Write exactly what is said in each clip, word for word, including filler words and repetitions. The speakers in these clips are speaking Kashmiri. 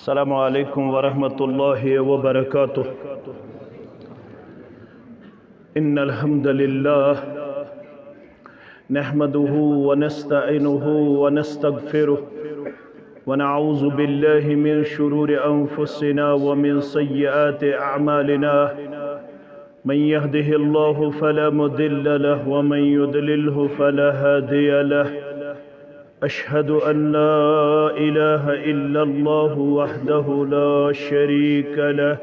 السلام عليكم ورحمة الله وبركاته. إن الحمد لله نحمده ونستعينه ونستغفره، ونعوذ بالله من شرور أنفسنا ومن سيئات أعمالنا. من يهده الله فلا مضل له، ومن يضلله فلا هادي له. أشهد أن لا إله إلا الله وحده لا شريك له،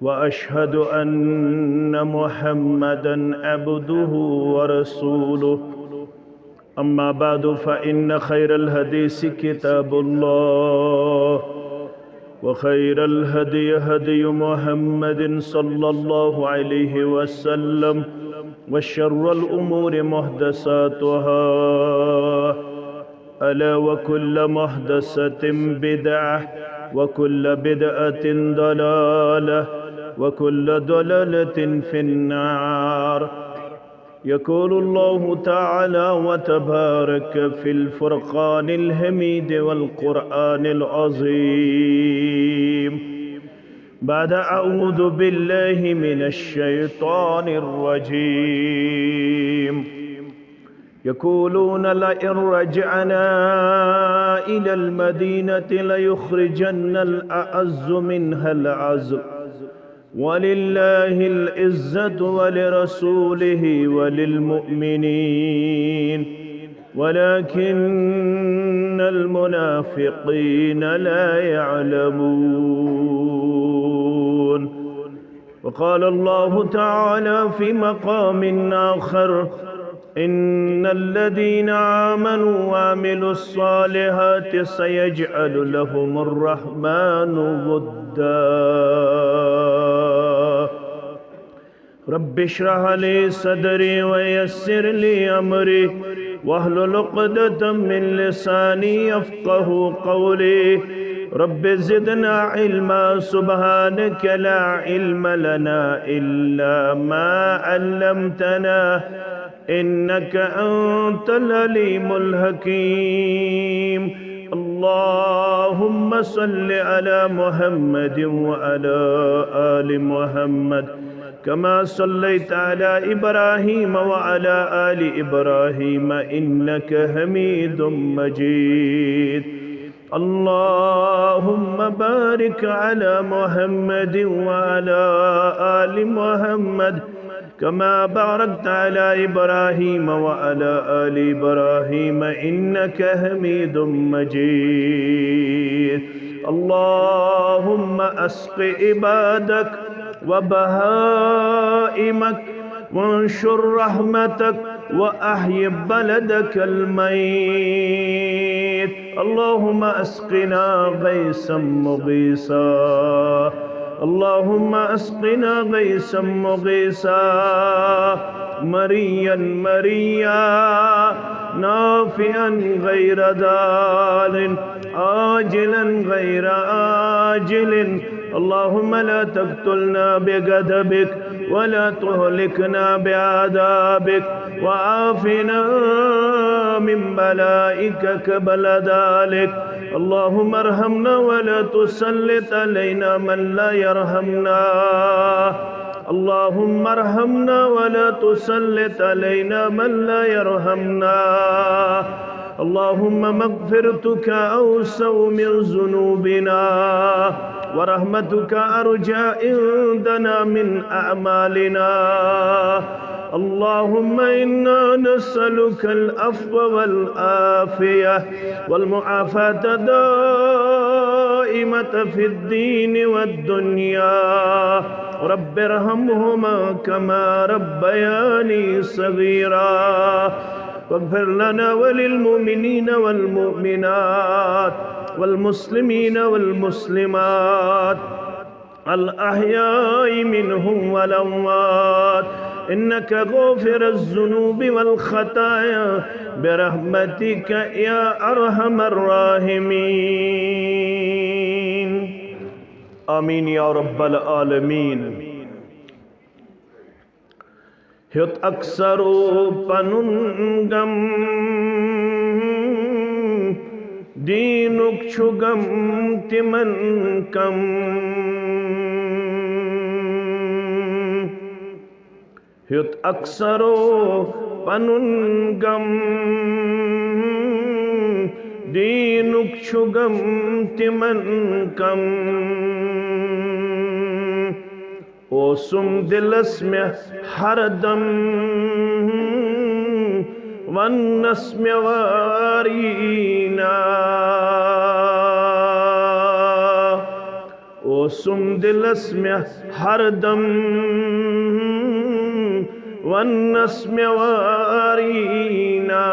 وأشهد أن محمدا عبده ورسوله. أما بعد، فإن خير الحديث كتاب الله، وخير الهدي هدي محمد صلى الله عليه وسلم، وشر الأمور محدثاتها، ألا وكل محدثة بدعة، وكل بدعة ضلالة، وكل ضلالة في النار. يقول الله تعالى وتبارك في الفرقان الحميد والقرآن العظيم بعد أعوذ بالله من الشيطان الرجيم. يقولون لئن رجعنا إلى المدينة ليخرجن الأعز منها الأذل ولله العزة ولرسوله وللمؤمنين ولكن المنافقين لا يعلمون. وقال الله تعالى في مقام آخر: إن الذين آمنوا وعملوا الصالحات سيجعل لهم الرحمن ودا. رب اشرح لي صدري ويسر لي أمري واحلل عقدة من لساني يفقه قولي. رب زدنا علما، سبحانك لا علم لنا إلا ما علمتنا، إنك أنت العليم الحكيم. اللهم صل على محمد وعلى آل محمد كما صليت على إبراهيم وعلى آل إبراهيم إنك حميد مجيد. اللهم بارك على محمد وعلى آل محمد كما باركت على إبراهيم وعلى آل إبراهيم إنك حميد مجيد. اللهم أسق عبادك وبهائمك وانشر رحمتك وأحي بلدك الميت. اللهم أسقنا غيثا مغيثا. اللهم أسقنا غيثا مغيثا، مريا مريا، نافعا غير ضار، عاجلا غير آجل. اللهم لا تقتلنا بغضبك ولا تهلكنا بعذابك، وعافنا من بلائك قبل ذلك. اللهم ارحمنا ولا تسلط علينا من لا يرحمنا. اللهم ارحمنا ولا تسلط علينا من لا يرحمنا. اللهم مغفرتك أوسع من ذنوبنا، ورحمتك أرجى عندنا من أعمالنا. اللهم إنا نسألك العفو والعافية والمعافاة الدائمة في الدين والدنيا. رب ارحمهما كما ربياني صغيرا. واغفر لنا وللمؤمنين والمؤمنات والمسلمين والمسلمات الأحياء منهم والأموات، إنك غافر الذنوب والخطايا برحمتك يا أرحم الراحمين. آمين يا رب العالمين. ہیوٚت اکثرو پنُن غم، دیٖنُک چھُ غم تِمن کم، ہیوٚت اکثرو پنُن غم۔ دیٖنُک چھُ غم تِمن کم، اوسُم دِلس مےٚ ہردم، وننس مےٚ وارینا۔ اوسُم دِلس مےٚ ہردم، وننس مےٚ وارینا۔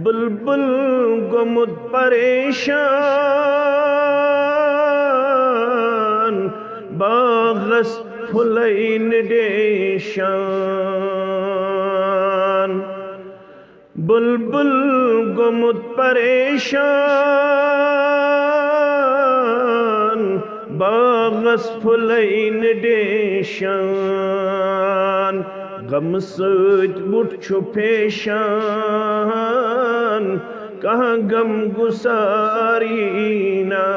بلبل گوٚمُت پریشان، باغس پھُلے نہٕ ڈیشان۔ بلبل گوٚمُت پریشان، باغس پھُلے نہٕ ڈیشان۔ غمہٕ سۭتۍ وُٹھ چھُ پھیشان، کانٛہہ غم گُساری نا۔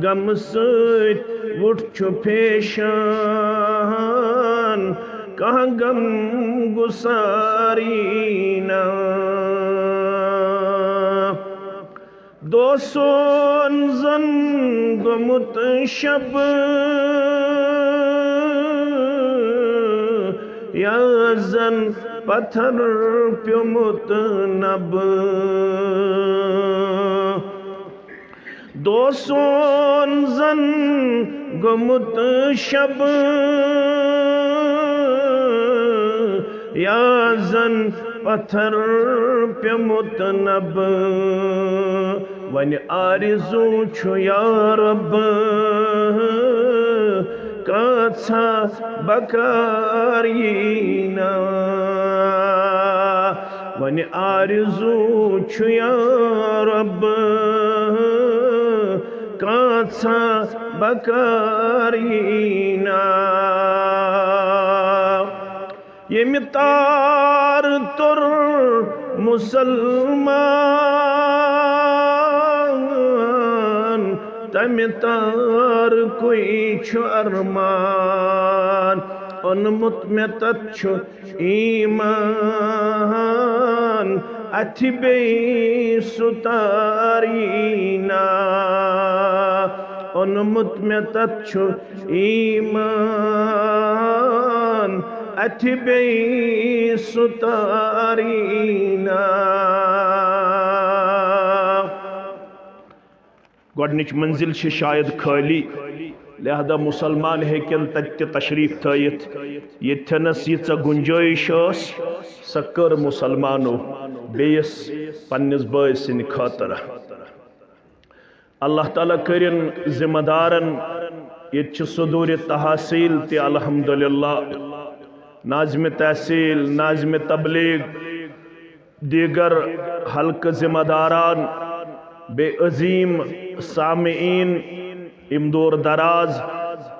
غمہٕ سۭتۍ وُٹھ چھُ پھیشان، کانٛہہ غم گُساری نا۔ دۄہ سون زن گوٚمُت شب، یا زن پتھر پیوٚمُت نب۔ دۄہ سون زن گوٚمُت شب، یا زن پتھر پیوٚمُت نب۔ وۄنۍ آرزو چھُ یا رب، کانٛژھا بکار یی نا۔ وۄنۍ آرزو چھُ یا رب، کانٛژھا بکار یی نا۔ ییٚمہِ تار توٚر مسلمان، تمہِ تارکُے چھُ ارمان۔ اوٚنمُت مےٚ تتھ چھُ ایمان، اتھِ بیٚیہِ سُہ تار یی نا۔ اوٚنمُت مےٚ تتھ چھُ ایمان، اتھِ بیٚیہِ سُہ تار یی نا۔ گۄڈنِچ منزل چھِ شاید خٲلی، لہذا مسلمان ہیٚکن تتہِ تہِ تشریف تھٲیِتھ۔ ییٚتھٮ۪نس ییٖژاہ گُنجٲیِش ٲس، سۄ کٔر مسلمانو بیٚیِس پننِس بٲے سٕنٛدِ خٲطرٕ۔ اللہ تعالیٰ کٔرِن ذمہ دارن، ییٚتہِ چھِ صدور تحصیل تہِ الحمدللہ، ناظم تحصیل، ناظم تبلیغ، دیگر حلقہٕ ذمہ داران، بیٚیہِ عظیم سامعین، یِم دور دراز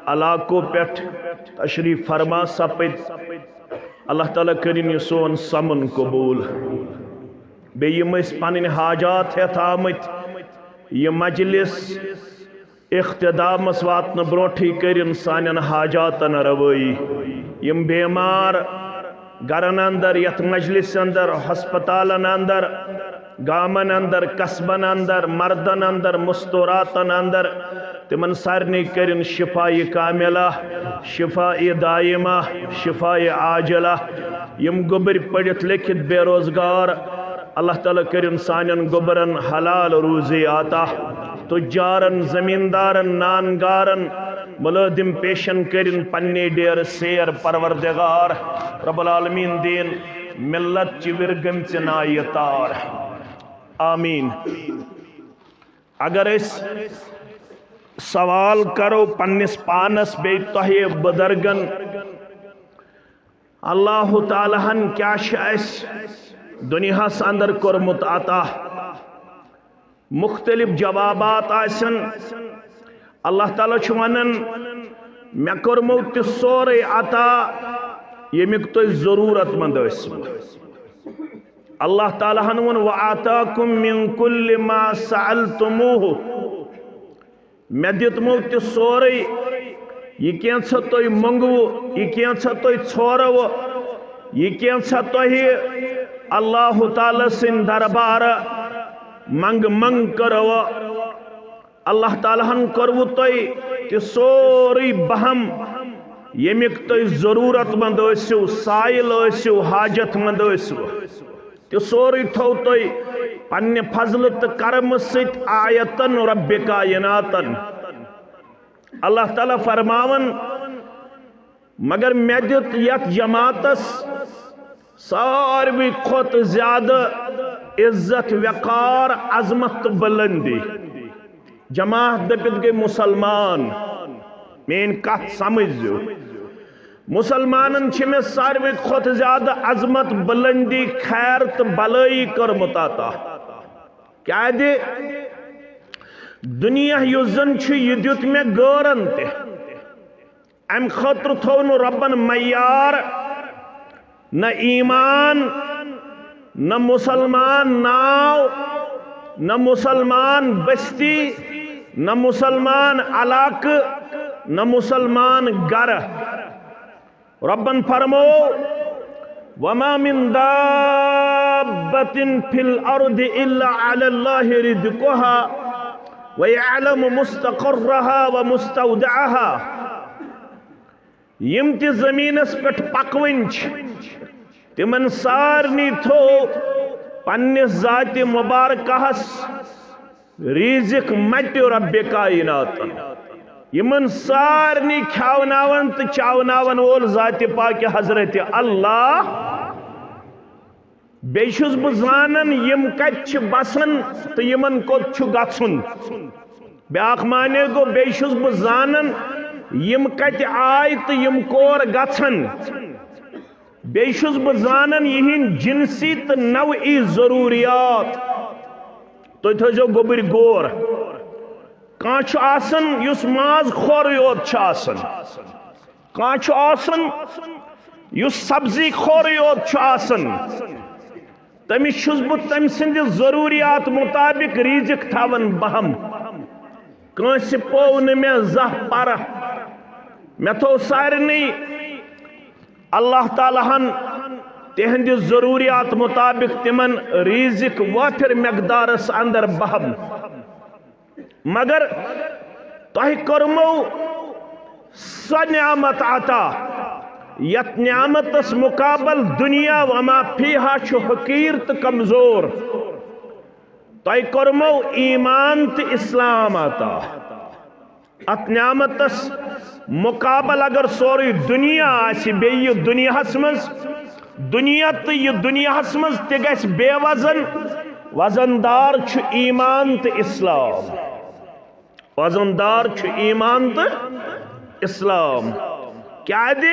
علاقو پٮ۪ٹھ تشریف فرما سپٕدۍ۔ اللہ تعالیٰ کٔرِن یہِ سون سمن قبول۔ بیٚیہِ یِم أسۍ پنٕنۍ حاجات ہٮ۪تھ آمٕتۍ، یہِ مجلس اختتامس واتنہٕ برونٹھٕے کٔرِن سانٮ۪ن حاجاتن روٲیی۔ یِم بیمار گرن اندر، یتھ مجلس اندر، ہسپتالن اندر، گامن اندر، قصبن اندر، مردن اندر، مستوراتن اندر، تِمن سارنٕے کٔرِن شفایہِ کاملہ، شفایہِ دائمہ، شفایہِ عاجلہ۔ یِم گوٚبٕرۍ پٔرِتھ لیکھِتھ بے روزگار، اللہ تعالیٰ کٔرِن سانٮ۪ن گوٚبرن حلال روزی عطا۔ تجارن، زمیندارن، نانگارن، ملٲزم پیشن کٔرِن پننہِ ڈیرٕ سیر پروردگار۔ رب العالمین دِن ملت چہِ وِرگٔمژِ نایہِ تار۔ آمین۔ اگر أسۍ سوال کرو پننِس پانس بیٚیہِ تۄہہِ بُزرگن، اللہ تعالیٰ ہن کیٛاہ چھِ اَسہِ دُنیاہس اندر کوٚرمُت عطا؟ مختلف جوابات آسن۔ اللہ تعالیٰ چھُ ونان، مےٚ کوٚرمو تہِ سورُے عطا، ییٚمیُک تُہۍ ضروٗرت مند ٲسِو۔ اللہ تعالیٰ ہن ووٚن، "وآتاکم من کل ما سألتموہ"، مےٚ دیُتمو تہِ سورُے، یہِ کینٛژھا تُہۍ مۄنٛگوٕ، یہِ کینٛژھا تُہۍ ژھورو، یہِ کینٛژھا تۄہہِ اللہ تعالیٰ سٕنٛدِ دربارٕ منٛگ منٛگ کٔرٕو۔ اللہ تعالیٰ ہن کوٚروٕ تۄہہِ تہِ سورُے بہم، ییٚمیُک تُہۍ ضروٗرت مند ٲسِو، سائل ٲسِو، حاجت مند ٲسِو۔ تہِ سورُے تھوٚو تۄہہِ پننہِ فضلہٕ تہٕ کرمہٕ سۭتۍ آیتن رب کائناتن۔ اللہ تعالیٰ فرماوان، مگر مےٚ دیُت یتھ جماعتس ساروی کھۄتہٕ زیادٕ عزت، وقار، عظمت تہٕ بلندی۔ جماعت دٔپِتھ گٔے مسلمان۔ میٲنۍ کتھ سمجھزیو۔ مسلمانن چھِ مےٚ ساروی کھۄتہٕ زیادٕ عظمت، بلندی، خیر تہٕ بلٲیی کٔرمٕژ عطا۔ کیازِ؟ دُنیا یُس زن چھُ، یہِ دیُت مےٚ غٲرن تہِ۔ امہِ خٲطرٕ تھوٚو نہٕ رۄبن معیار، نہ ایمان، نہ مسلمان ناو، نہ مسلمان بستی، نہ مسلمان علاقہٕ، نہ مسلمان گرٕ۔ رۄبن فرمو، "وما من دابة في الأرض إلا على الله رزقها ويعلم مستقرها ومستودعها"۔ یِم تہِ زٔمیٖنَس پٮ۪ٹھ پَکوٕنۍ چھِ، تِمَن سارنٕے تھوٚو پنٛنِس ذاتِ مُبارکَہَس رِزِق مَتہِ رَبِّ کائناتَن۔ یِمَن سارنٕے کھیٛاوناوَن تہٕ چاوناوَن وول ذاتِ پاکِ حضرتِ اللہ۔ بیٚیہِ چھُس بہٕ زانان یِم کتہِ چھِ بسان تہٕ یِمن کوٚت چھُ گژھُن۔ بیٛاکھ معنی گوٚو، بیٚیہِ چھُس بہٕ زانان یِم کتہِ آے تہٕ یِم کور گژھن۔ بیٚیہِ چھُس بہٕ زانان یِہنٛدۍ جنسی تہٕ نوعی ضروٗریات۔ تُہۍ تھٲیزیو گوٚبٕرۍ غور۔ کانٛہہ چھُ آسان یُس ماز خورٕے یوت چھُ آسان۔ کانٛہہ چھُ آسان یُس سبزی خورٕے یوت چھُ آسان، تٔمِس چھُس بہٕ تٔمۍ سٕنٛدِ ضروٗریات مُطابِق رِزِق تھاوان بہم۔ کٲنٛسہِ پوو نہٕ مےٚ زانٛہہ پرٕ۔ مےٚ تھوٚو سارنٕے اللہ تعالیٰ ہن تِہنٛدِ ضروٗریات مُطابِق تِمن رِزِق وٲفِر مقدارس اندر بہم۔ مگر تۄہہِ کٔرمو سۄ نعمت عطا، یتھ نعمتس مقابل دنیا وما فیہا چھُ حقیٖر تہٕ کمزور۔ تۄہہِ کٔرمو ایمان تہٕ اسلام عطا۔ اتھ نعمتس مقابل اگر سورُے دنیا آسہِ بیٚیہِ یہِ دنیاہس منٛز، دنیا تہٕ یہِ دنیاہس منٛز تہِ گژھِ بے وزن، وزن دار چھُ ایمان تہٕ اسلام۔ وزن دار چھُ ایمان تہٕ اسلام۔ کیازِ؟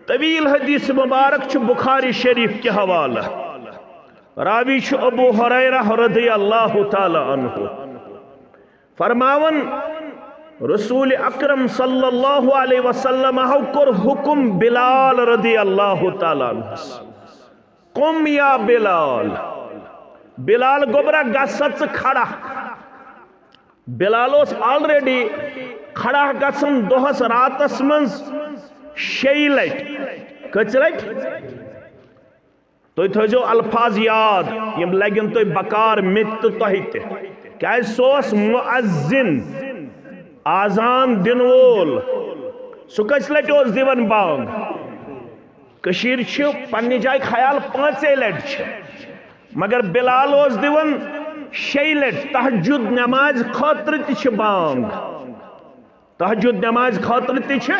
طویل حدیث مبارک چھُ بخاری شریف کہِ حوالہٕ۔ راوی چھُ ابو ہریرہ رضی اللہ تعالیٰ عنہ۔ فرماوان، رسول اکرم صلی اللہ علیہ وسلم کوٚر حکم بلال رضی اللہ تعالیٰ عنہس، "قم یا بلال"۔ بلال گوٚبرا، گژھ سا ژٕ کھڑا۔ بلال اوس already کھڑا گژھان دۄہس راتس منٛز شیٚیہِ لٹہِ۔ کٔژِ لٹہِ؟ تُہۍ تھٲیزیو الفاظ یاد، یِم لگن تۄہہِ بکار، مےٚ تہِ تہٕ تۄہہِ تہِ۔ کیازِ سُہ اوس مؤذن، آزان دِنہٕ وول۔ سُہ کٔژِ لٹہِ اوس دِوان بانگ؟ کٔشیٖرِ چھِ پننہِ جایہِ خیال پانٛژے لٹہِ چھِ، مگر بلال اوس دِوان شیٚیہِ لٹہِ۔ تہجد نمازِ خٲطرٕ تہِ چھِ بانگ، تہجد نمازِ خٲطرٕ تہِ چھِ۔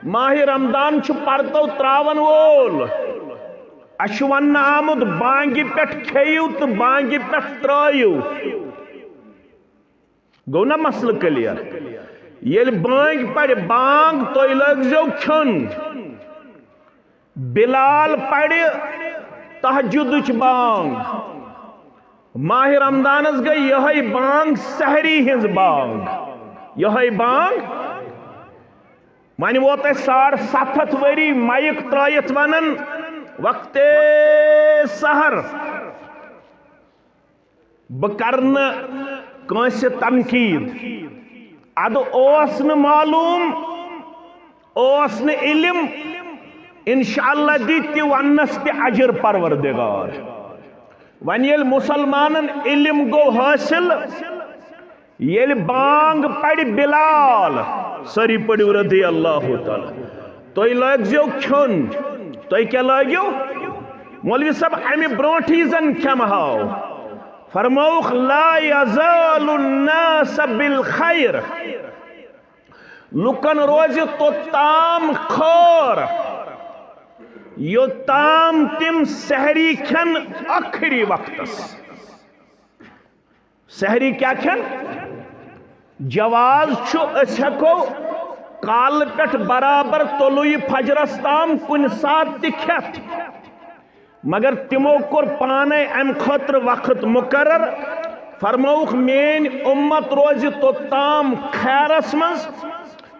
ماہِ رمضان چھُ پرتو تراون وول۔ اسہِ چھُ وننہٕ آمُت، بانگہِ پٮ۪ٹھ کھیٚیِو تہٕ بانگہِ پٮ۪ٹھ ترٲیِو۔ گوٚو نا مسلہٕ clear؟ ییٚلہِ بانگہِ پرِ بانگ، تُہۍ لٲگزیو کھیوٚن۔ بلال پرِ تہجدٕچ بانگ۔ ماہِ رمضانس گٔے یِہوٚے بانگ، سحری ہٕنٛز بانگ۔ یِہوٚے بانگ۔ وۄنۍ ووت اَسہِ ساڑ ستھ ہتھ ؤری مایِک ترٲیِتھ ونان وقت سحر۔ بہٕ کرٕ نہٕ کٲنٛسہِ تنقید۔ ادٕ اوس نہٕ معلوم، اوس نہٕ علم، انشاءاللہ دی تہِ وننس تہِ اجر پروردگار۔ وۄنۍ ییٚلہِ مسلمانن علم گوٚو حٲصِل، ییٚلہِ بانگ پرِ بلال، سٲری پٔرِو رضی اللہ تعالیٰ، تُہۍ لٲگزیو کھیوٚن۔ تُہۍ کیٛاہ لٲگِو؟ مولوی صٲب، امہِ برونٹھٕے زن کھٮ۪مہٕ ہاو، فرمووُکھ، "لا یزال الناس بالخیر"، لُکن روزِ توٚتام خٲر، یوٚتام تِم سحری کھٮ۪ن ٲخری وقتس۔ سحری کیٛاہ کھٮ۪ن؟ جواز چھُ، أسۍ ہٮ۪کو کالہٕ پٮ۪ٹھ برابر طلوع فجرس تام کُنہِ ساتہٕ تہِ کھٮ۪تھ، مگر تِمو کوٚر پانے امہِ خٲطرٕ وقت مقرر۔ فرمووُکھ، "میٲنۍ اُمت روزِ توٚتام خیرس منٛز،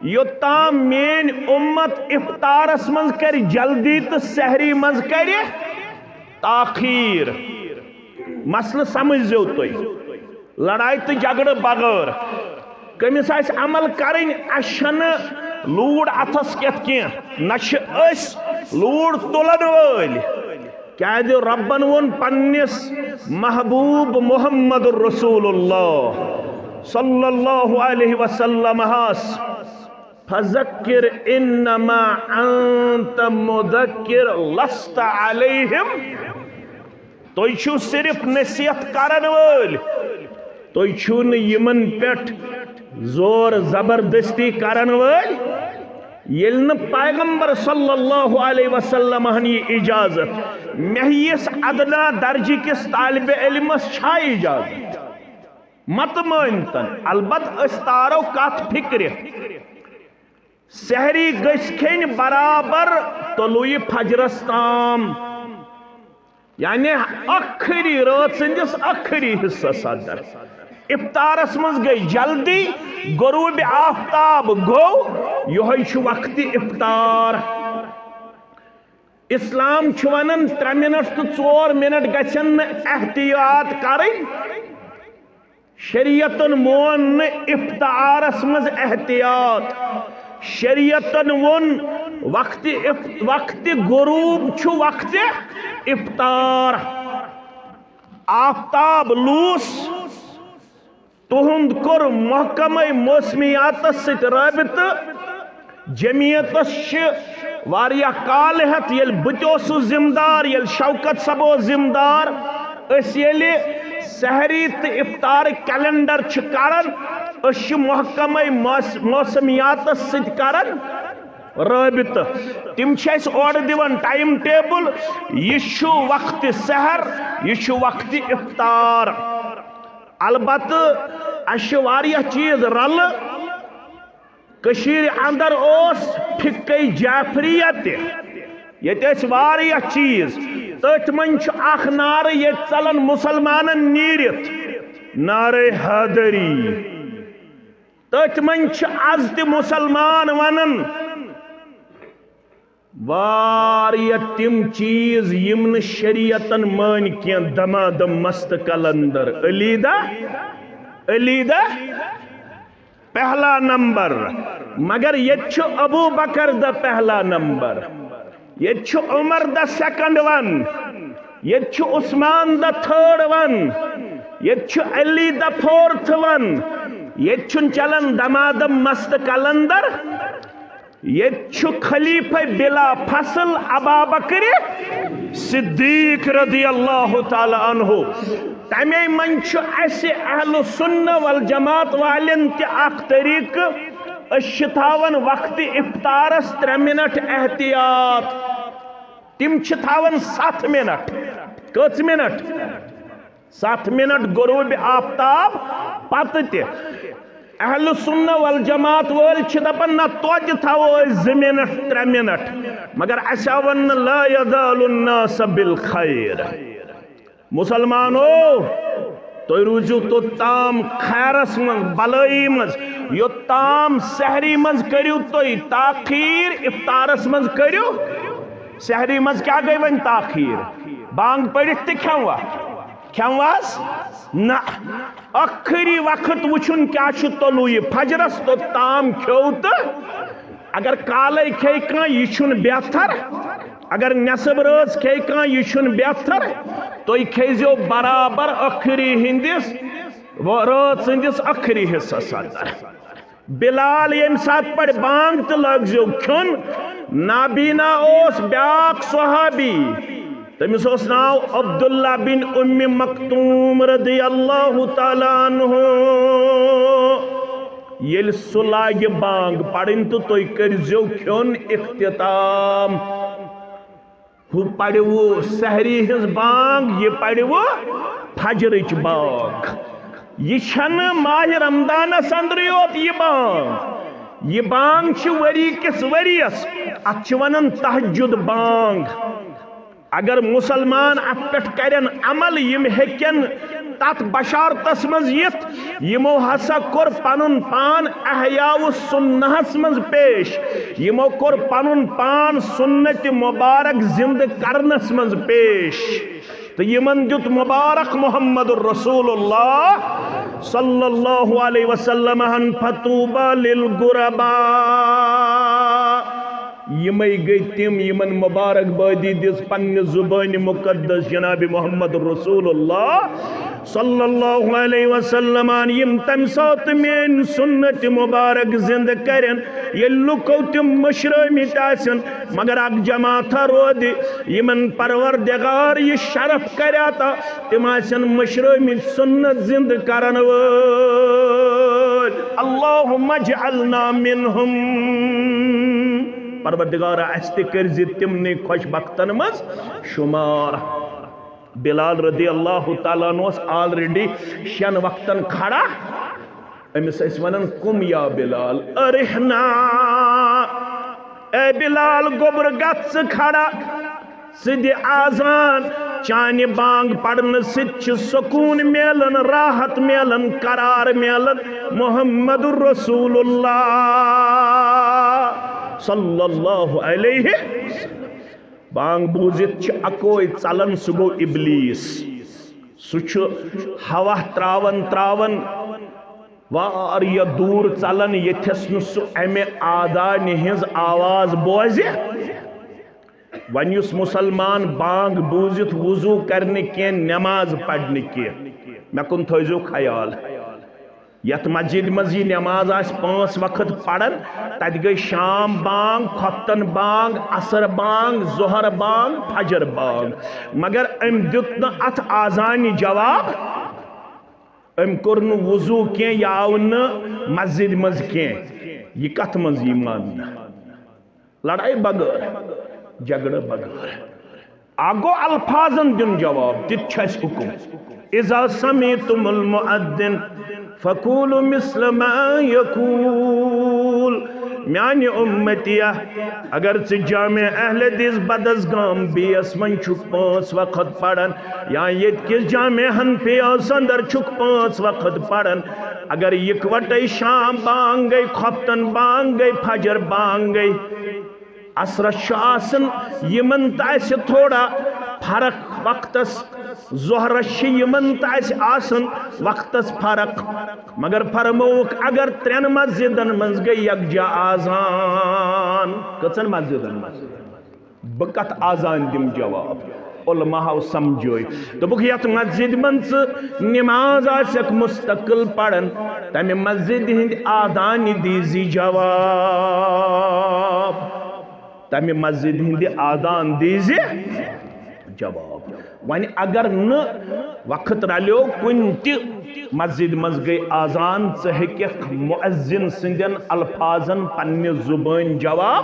یوٚتام میٲنۍ اُمت افطارس منٛز کرِ جلدی تہٕ سحری منٛز کرِ تاخیر۔" مسلہٕ سمجھزیو تُہۍ، لڑایہِ تہٕ جھگڑٕ بغٲر۔ کٔمِس آسہِ عمل کرٕنۍ، اَسہِ چھَنہٕ لوٗر اَتھس کٮ۪تھ کینٛہہ، نہ چھِ أسۍ لوٗر تُلن وٲلۍ۔ کیازِ رۄبن ووٚن پننِس محبوب محمد رسول اللہ صلی اللہ علیہ وسلم ہس، "فذکر انما انت مذکر لست علیہم"۔ تُہۍ چھِو صرف نصیحت کرن وٲلۍ، تُہۍ چھِو نہٕ یِمن پٮ۪ٹھ زور زبردستی کرن وٲلۍ۔ ییٚلہِ نہٕ پیغمبر صلی اللہ علیہ وسلم ہن یہِ اجازت، مےٚ ہِوِس ادنا درجہٕ کِس طالب علمس چھا اجازت؟ مت مٲنتن، البتہ أسۍ تارو کتھ فکرِ۔ سحری گژھِ کھیٚنۍ برابر طلوع فجرس تام، یعنی ٲخری رٲژ ہٕنٛدِس ٲخری حصس اندر۔ افطارس منٛز گٔے جلدی، غروب آفتاب گوٚو، یِہوٚے چھُ وقتِ افطار۔ اسلام چھُ ونان ترٛےٚ منٹ تہٕ ژور منٹ گژھن نہٕ احتیاط کرٕنۍ۔ شریعتن مون نہٕ افطارس منٛز احتیاط۔ شریعتن ووٚن، وقتِ اف-، وقتِ غروب چھُ وقتِ افطار۔ آفتاب لوٗس، تُہُنٛد کوٚر محکمے موسمیاتس سۭتۍ رٲبطہٕ۔ جمعیتس چھِ واریاہ کال ہٮ۪تھ، ییٚلہِ بہٕ تہِ اوسُس ذمہٕ دار، ییٚلہِ شوکت صٲب اوس ذمہٕ دار، أسۍ ییٚلہِ سحری تہٕ افطار کیلنڈر چھِ کران، أسۍ چھِ محکمے موس-، موسمیاتس سۭتۍ کران رٲبطہٕ۔ تِم چھِ اَسہِ اورٕ دِوان ٹائم ٹیبل، یہِ چھُ وقتِ سحر، یہِ چھُ وقتِ افطار۔ البتہٕ اَسہِ چھِ واریاہ چیٖز رلہٕ۔ کٔشیٖرِ اندر اوس فقہ جعفریہ تہِ، ییٚتہِ ٲسۍ واریاہ چیٖز۔ تٔتھۍ منٛز چھُ اکھ نعرٕ ییٚتہِ ژلان مُسلمانن نیٖرِتھ، نعرٕ حیدری۔ تٔتھۍ منٛز چھِ از تہِ مُسلمان ونان، واریاہ تِم چیٖز یِم نہٕ شریعتن مٲنۍ کینٛہہ، دمادم مست قلندر۔ علی دہ، علی دہ پہلا نمبر، مگر ییٚتہِ چھُ ابو بکر دہ پہلا نمبر، ییٚتہِ چھُ عمر دہ سیکنڈ ون، ییٚتہِ چھُ عثمان دہ تھرڈ ون، ییٚتہِ چھُ علی دہ فورتھ ون، ییٚتہِ چھُنہٕ چلان دمادم مست قلندر۔ ییٚتہِ چھُ خلیفہ بلا فصل ابابکر صدیق رضی اللہ تعالیٰ عنہ۔ تمے منٛز چھُ اسہِ اہل سنہ والجماعت والٮ۪ن تہِ اکھ طریقہٕ، أسۍ چھِ تھاوان وقتِ افطارس ترٛےٚ منٹ احتیاط، تِم چھِ تھاوان ستھ منٹ۔ کٔژ منٹ؟ ستھ منٹ غروب آفتاب پتہٕ تہِ۔ اہل سنہ والجماعت وٲلۍ چھِ دپان، نہ، توتہِ تھاوو أسۍ زٕ منٹ، ترٛےٚ منٹ۔ مگر اسہِ آو وننہٕ، "لا یزال الناس بالخیر"۔ مسلمانو، تُہۍ روٗزِو توٚتام خیرس منٛز، بلٲیی منٛز۔ یوٚتام سحری منٛز کٔرِو تُہۍ تاخیر، افطارس منٛز کٔرِو۔ سحری منٛز کیٛاہ گٔے وۄنۍ تاخیر؟ بانگ پٔرِتھ تہٕ کھٮ۪موا؟ کھٮ۪مواس؟ نہ۔ ٲخری وقت وٕچھُن کیٛاہ چھُ طلوع فجرس توٚتام کھیوٚو تہٕ اگر کالے کھیٚیہِ کانٛہہ، یہِ چھُنہٕ بہتر۔ اگر نٮ۪صٕب رٲژ کھیٚیہِ کانٛہہ، یہِ چھُنہٕ بہتر۔ تُہۍ کھیٚزیو برابر ٲخری ہٕنٛدِس، رٲژ ہٕنٛدِس ٲخری حصس اندر۔ بلال ییٚمہِ ساتہٕ پرِ بانگ تہٕ لٲگزیو کھیوٚن۔ نابینا اوس بیاکھ صحابی، تٔمِس اوس ناو عبداللہ بن ام مکتوم رضی اللہ تعالیٰ عنہ۔ ییٚلہِ سُہ لاگہِ بانگ پرٕنۍ تہٕ تُہۍ کٔرزیو کھیوٚن اختتام۔ ہُہ پرِوٕ سحری ہٕنٛز بانگ، یہِ پرِوٕ فجرٕچ بانگ۔ یہِ چھنہٕ ماہِ رمضانس اندرٕے یوت یہِ بانگ۔ یہِ بانگ چھِ ؤری کِس ؤرِیس، اتھ چھِ ونان تہجد بانگ۔ اگر مسلمان اتھ پٮ۪ٹھ کرن عمل، یِم ہیٚکن تتھ بشارتس منٛز یِتھ، یِمو ہسا کوٚر پنُن پان احیاء السنہس منٛز پیش، یِمو کوٚر پنُن پان سنت مبارک زندٕ کرنس منٛز پیش، تہٕ یِمن دیُت مبارک محمد رسول اللہ صلی اللہ علیہ وسلم ہن، فطوبی للغرباء۔ یِمے گٔے تِم یِمن مبارک بٲدی دِژ پننہِ زُبٲنہِ مُقدس جناب محمد رسول اللہ صلی اللہ علیہ وسلم۔ یِم تمہِ ساتہٕ میٲنۍ سُنت مبارک زِندٕ کرن، ییٚلہِ لُکو تِم مٔشرٲومٕتۍ آسن، مگر اکھ جماعتھا روزِ، یِمن پروردگار یہِ شرف کرِ عطا، تِم آسن مٔشرٲومٕتۍ سُنت زِندٕ کرن وٲلۍ۔ اللہم اجعلنا منہم۔ پروردگارا، اسہِ تہِ کٔرۍ زِ تِمنٕے خۄش بختن منٛز شُمار۔ بلال رضی اللہ تعالیٰ عنہ اوس already شٮ۪ن وقتن کھڑا۔ أمِس ٲسۍ ونان، "قم یا بلال، ارحنا، اے بلال، گوٚبر گژھ ژٕ کھڑا، ژٕ دِ آذان۔" چانہِ بانگ پرنہٕ سۭتۍ چھُ سکوٗن میلان، راحت میلان، قرار میلان۔ محمد رسول اللہ صلی اللہ علیہ وسلم۔ بانگ بوٗزِتھ چھِ اکوے ژلان، سُہ گوٚو ابلیس۔ سُہ چھُ ہوا تراوان تراوان واریاہ دوٗر ژلان، ییٚتھس نہٕ سُہ امہِ آذانہِ ہٕنٛز آواز بوزِ۔ وۄنۍ یُس مُسلمان بانگ بوٗزِتھ وضو کرِ نہٕ کینٛہہ، نماز پرِ نہٕ کینٛہہ، مےٚ کُن تھٲیزیو خیال۔ یتھ مسجد منٛز یہِ نماز آسہِ پانٛژھ وقت پران، تتہِ گٔے شام بانگ، خۄفتن بانگ، عصر بانگ، ظہر بانگ، فجر بانگ، مگر أمۍ دیُت نہٕ اتھ آذانہِ جواب۔ أمۍ کوٚر نہٕ وضو کینٛہہ، یہِ آو نہٕ مسجد منٛز کینٛہہ۔ یہِ کتھ منٛز یی ماننہٕ؟ لڑایہِ بغٲر، جھگڑٕ بغٲر۔ اکھ گوٚو الفاظن دیُن جواب، تہِ تہِ چھُ اَسہِ حُکُم۔ اذا سمعتم المؤذن فقولوا مثل ما یقول۔ میانہِ اُمتیہ، اگر ژٕ جامع اہل حدیث بدس گام بیس منٛز چھُکھ پانٛژھ وقت پران، یا ییٚتہِ کِس جامع حنفیہ اندر چھُکھ پانٛژھ وقت پران، اگر یکوٹے شام بانگ گٔے، خۄفتن بانگ گٔے، فجر بانگ گٔے، عصرس چھُ آسان یِمن تہٕ اَسہِ تھوڑا فرق وقتس، ظہرس چھِ یِمن تہٕ اَسہِ آسان وقتس فرق، مگر فرمووُکھ، اگر ترٛٮ۪ن مسجدن منٛز گٔے یکجا آذان، کٔژن مسجدن منٛز؟ بہٕ کتھ آذان دِمہٕ جواب؟ علماہو سمجھٲے، دوٚپُکھ، یتھ مسجد منٛز ژٕ نماز آسکھ مستقل پران، تمہِ مسجد ہٕنٛدِ آذانہِ دیٖزِ جواب، تمہِ مسجد ہٕنٛدِ آذان دیٖزِ جواب۔ وۄنۍ اگر نہٕ وقت رلیو کُنہِ تہِ مسجد منٛز گٔے آذان، ژٕ ہیٚککھ مؤذن سٕنٛدٮ۪ن الفاظن پننہِ زبٲنۍ جواب۔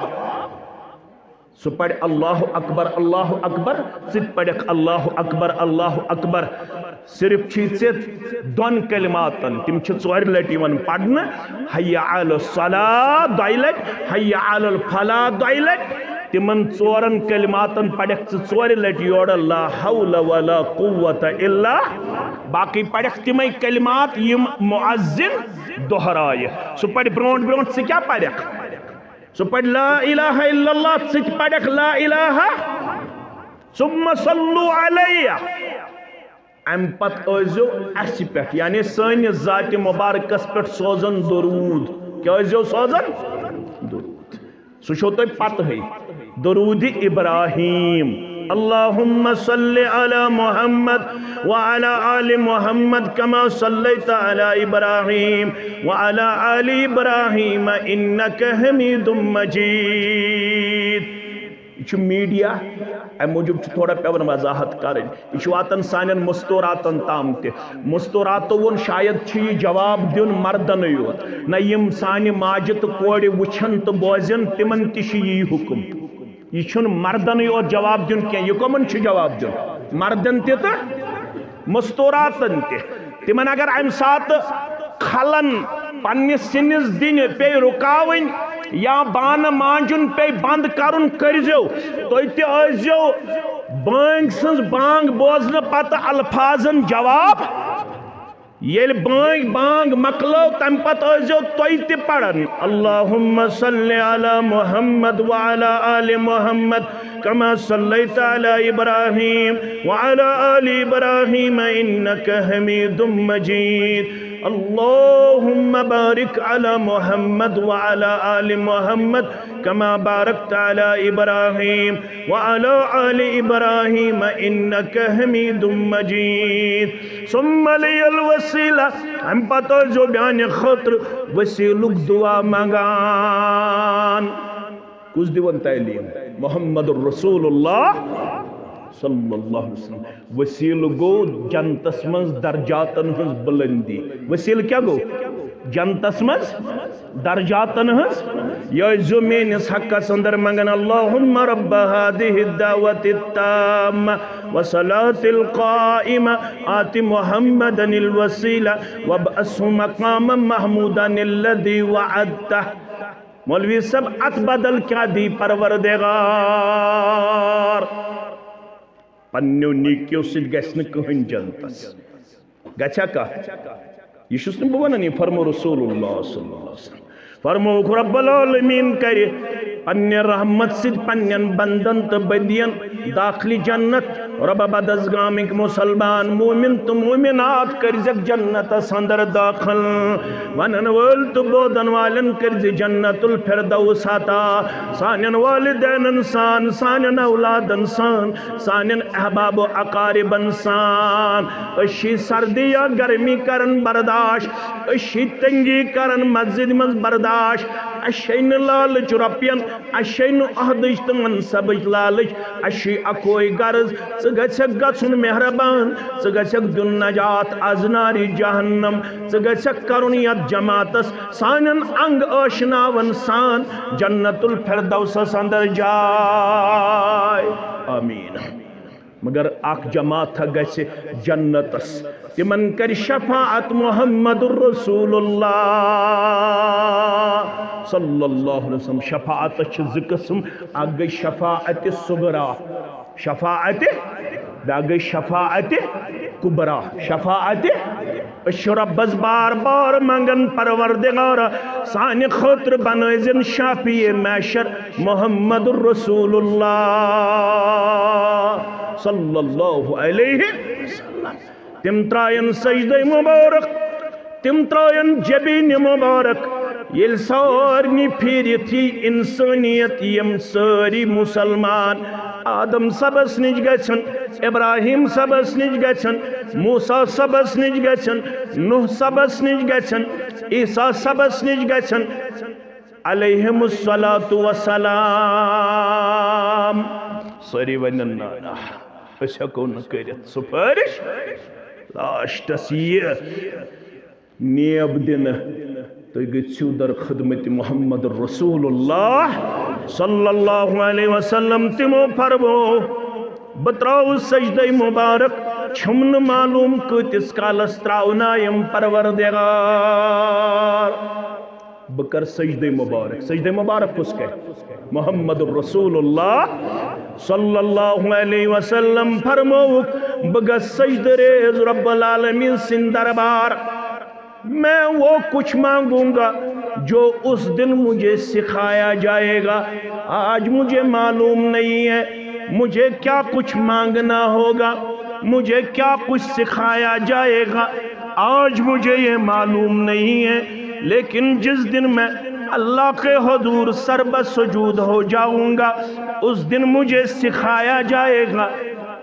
سُہ پرِ اللہ اکبر، اللہ اکبر، ژٕ تہِ پرکھ اللہ اکبر، اللہ اکبر۔ صرف چھُے ژےٚ دۄن کلماتن، تِم چھِ ژورِ لٹہِ یِوان پرنہٕ، حی علی الصلاۃ دۄیہِ لٹہِ، حی علی الفلاح دۄیہِ لٹہِ۔ تِمن ژورن کلماتن پرکھ ژٕ ژورِ لٹہِ یورٕ، لا حول ولا قوت الا باقٕے پرکھ تِمے کلمات یِم مؤذن دۄہرایہِ۔ سُہ پرِ برونٛٹھ برونٛٹھ، ژٕ کیٛاہ پرکھ؟ سُہ پرِ لا الہ الا اللہ، ژٕ تہِ پرکھ لا الہ۔ ثم صلوا علیہ۔ امہِ پتہٕ ٲسۍزیو اسہِ پٮ۪ٹھ، یعنی سٲنِس ذاتِ مبارکس پٮ۪ٹھ سوزان درود۔ کیٛاہ ٲسۍزیو سوزان؟ درود۔ سُہ چھو تۄہہِ پتہٕے۔ درود ابراہیم۔ اللہم صل علی محمد وعلی آل محمد کما صلیت علی ابراہیم وعلی آل ابراہیم انک حمید مجید۔ یہِ چھُ میٖڈیا، امہِ موٗجوٗب چھُ تھوڑا پٮ۪وان وضاحت کرٕنۍ۔ یہِ چھُ واتان سانٮ۪ن مستوراتن تام تہِ۔ مستوراتو ووٚن شاید چھُ یہِ جواب دیُن مردنٕے یوت۔ نہ، یِم سانہِ ماجہِ تہٕ کورِ وٕچھن تہٕ بوزن، تِمن تہِ چھُ یی حُکم۔ یہِ چھُنہٕ مردنٕے یوت جواب دیُن کینٛہہ، یہِ کٕمن چھُ جواب دیُن؟ مردن تہِ تہٕ مستوراتن تہِ۔ تِمن اگر امہِ ساتہٕ کھلن پننِس سِنِس دِنہِ پیٚیہِ رُکاوٕنۍ یا بانہٕ مانجُن پیٚیہِ بند کرُن، کٔرۍزیو۔ تُہۍ تہِ ٲسۍزیو بٲنگۍ سٕنٛز بانگ بوزنہٕ پتہٕ الفاظن جواب۔ ییٚلہِ بٲنگۍ بانگ مۄکلٲو، تمہِ پتہٕ ٲسۍزیو تُہۍ تہِ پران، اللہم صل علی محمد وعلی آل محمد کما صلیت علی ابراہیم وعلی آل ابراہیم انک حمید مجید۔ اللہم بارک علی محمد وعلی آل محمد کما بارکت علی ابراہیم وعلی آل ابراہیم انک حمید مجید۔ ثم لي الوسيلة، امہِ پتہٕ ٲسۍزیو میانہِ خٲطرٕ وسیلُک دعا منگان۔ کُس دِوان تعلیٖم؟ محمد رسول اللہ صلی اللہ علیہ وسلم۔ وسیلہٕ گوٚو جنتس منٛز درجاتن ہٕنٛز بلندی۔ وسیلہٕ کیٛاہ گوٚو؟ جنتس منٛز درجاتن ہٕنٛز۔ یہِ ٲسۍزیو میٲنِس حقس اندر منگان، اللہم رب هذه الدعوة التامة والصلاة القائمة آت محمدا الوسيلة وابعثه مقاما محمودا الذي وعدته۔ مولوی صٲب، اتھ بدل کیٛاہ دی پروردگار؟ پننیو نیکیو سۭتۍ گژھِ نہٕ کٕہٕنۍ جنتس۔ گژھِ ہا کانٛہہ؟ یہِ چھُس نہٕ بہٕ ونان، یہِ فرمو رسول اللہ صلی اللہ علیہ وسلم۔ فرمووُکھ رب العالمین کرِ پننہِ رحمت سۭتۍ پننٮ۪ن بندن تہٕ بندین داخلہِ جنت۔ رب بدس گامٕکۍ مسلمان، مومن تہٕ مومنات کٔرزٮ۪کھ جنتس اندر داخل۔ ونن وٲلۍ تہٕ بوزن والٮ۪ن کٔرزِ جنت الفردوس عطا۔ سانٮ۪ن والدینن سان، سانٮ۪ن اولادن سان، سانٮ۪ن احباب و اقاربن سان۔ أسۍ چھِ سردی یا گرمی کران برداشت، أسۍ چھِ تنگی کران مسجد منٛز برداشت۔ اَسہِ چھے نہٕ لالٕچ رۄپین، اَسہِ چھے نہٕ عہدٕچ تہٕ منصبٕچ لالٕچ، اَسہِ چھُے اکوے غرض، ژٕ گژھکھ گژھُن مہربان، ژٕ گژھکھ دیُن نجات از نارِ جہنم، ژٕ گژھکھ کرُن یتھ جماعتس سانٮ۪ن انگ آشناون سان جنت الفردوسس اندر جاے۔ آمین۔ مگر اکھ جماعت گژھِ جنتس، تمن کرِ شفاعت محمد رسول اللہ صلی اللہ علیہ وسلم۔ شفاعت چھِ زٕ قسم، اکھ گٔے شفاعت صغرا، شفاعت، بیاکھ گٔے شفاعت کبرا۔ شفاعت، أسۍ چھِ رۄبس بار بار منگان، پروردگارا، سانہِ خٲطرٕ بنٲوزٮ۪ن شافی محشر محمد رسول اللہ صلی اللہ علیہ وسلم۔ تِم ترایَن سجدے مبارک، تِم ترایَن جبیٖنہِ مبارک۔ ییٚلہِ سارنٕے پھیٖرِتھ یی انسٲنیت، یِم سٲری مسلمان، آدم صٲبس نِش گژھن، ابراہیم صٲبس نِش گژھن، موسیٰ صٲبس نِش گژھن، نوح صٲبس نِش گژھن، عیسیٰ صٲبس نِش گژھن، علیہم الصلاۃ والسلام۔ سٲری ونن، نہ، نہ، أسۍ ہٮ۪کو نہٕ کٔرِتھ سفٲرِش۔ لاسٹس یہِ نیب دِنہٕ، تُہۍ گٔژھِو در خدمت محمد رسول اللہ صلی اللہ علیہ وسلم۔ تِمو فرمو، بہٕ ترٛاوٕ سجدے مبارک، چھُم نہٕ معلوم کۭتِس کالس ترٛاونایم پروردگار۔ بہٕ کَرٕ سجدے مبارک۔ سجدے مبارک کُس کَرِ؟ محمد رسول اللہ صلی اللہ علیہ وسلم فرمووُکھ، بہٕ گژھٕ سجدٕ ریز رب العالمین سٕنٛدِ دربار۔ میں وہ کچھ مانگوں گا جو اس دن مجھے سکھایا جائے گا۔ آج مجھے معلوم نہیں ہے مجھے کیا کچھ مانگنا ہوگا، مجھے کیا کچھ سکھایا جائے گا، آج مجھے یہ معلوم نہیں ہے، لیکن جس دن میں اللہ کے حضور سر بسجود ہو جاؤں گا، اس دن مجھے سکھایا جائے گا۔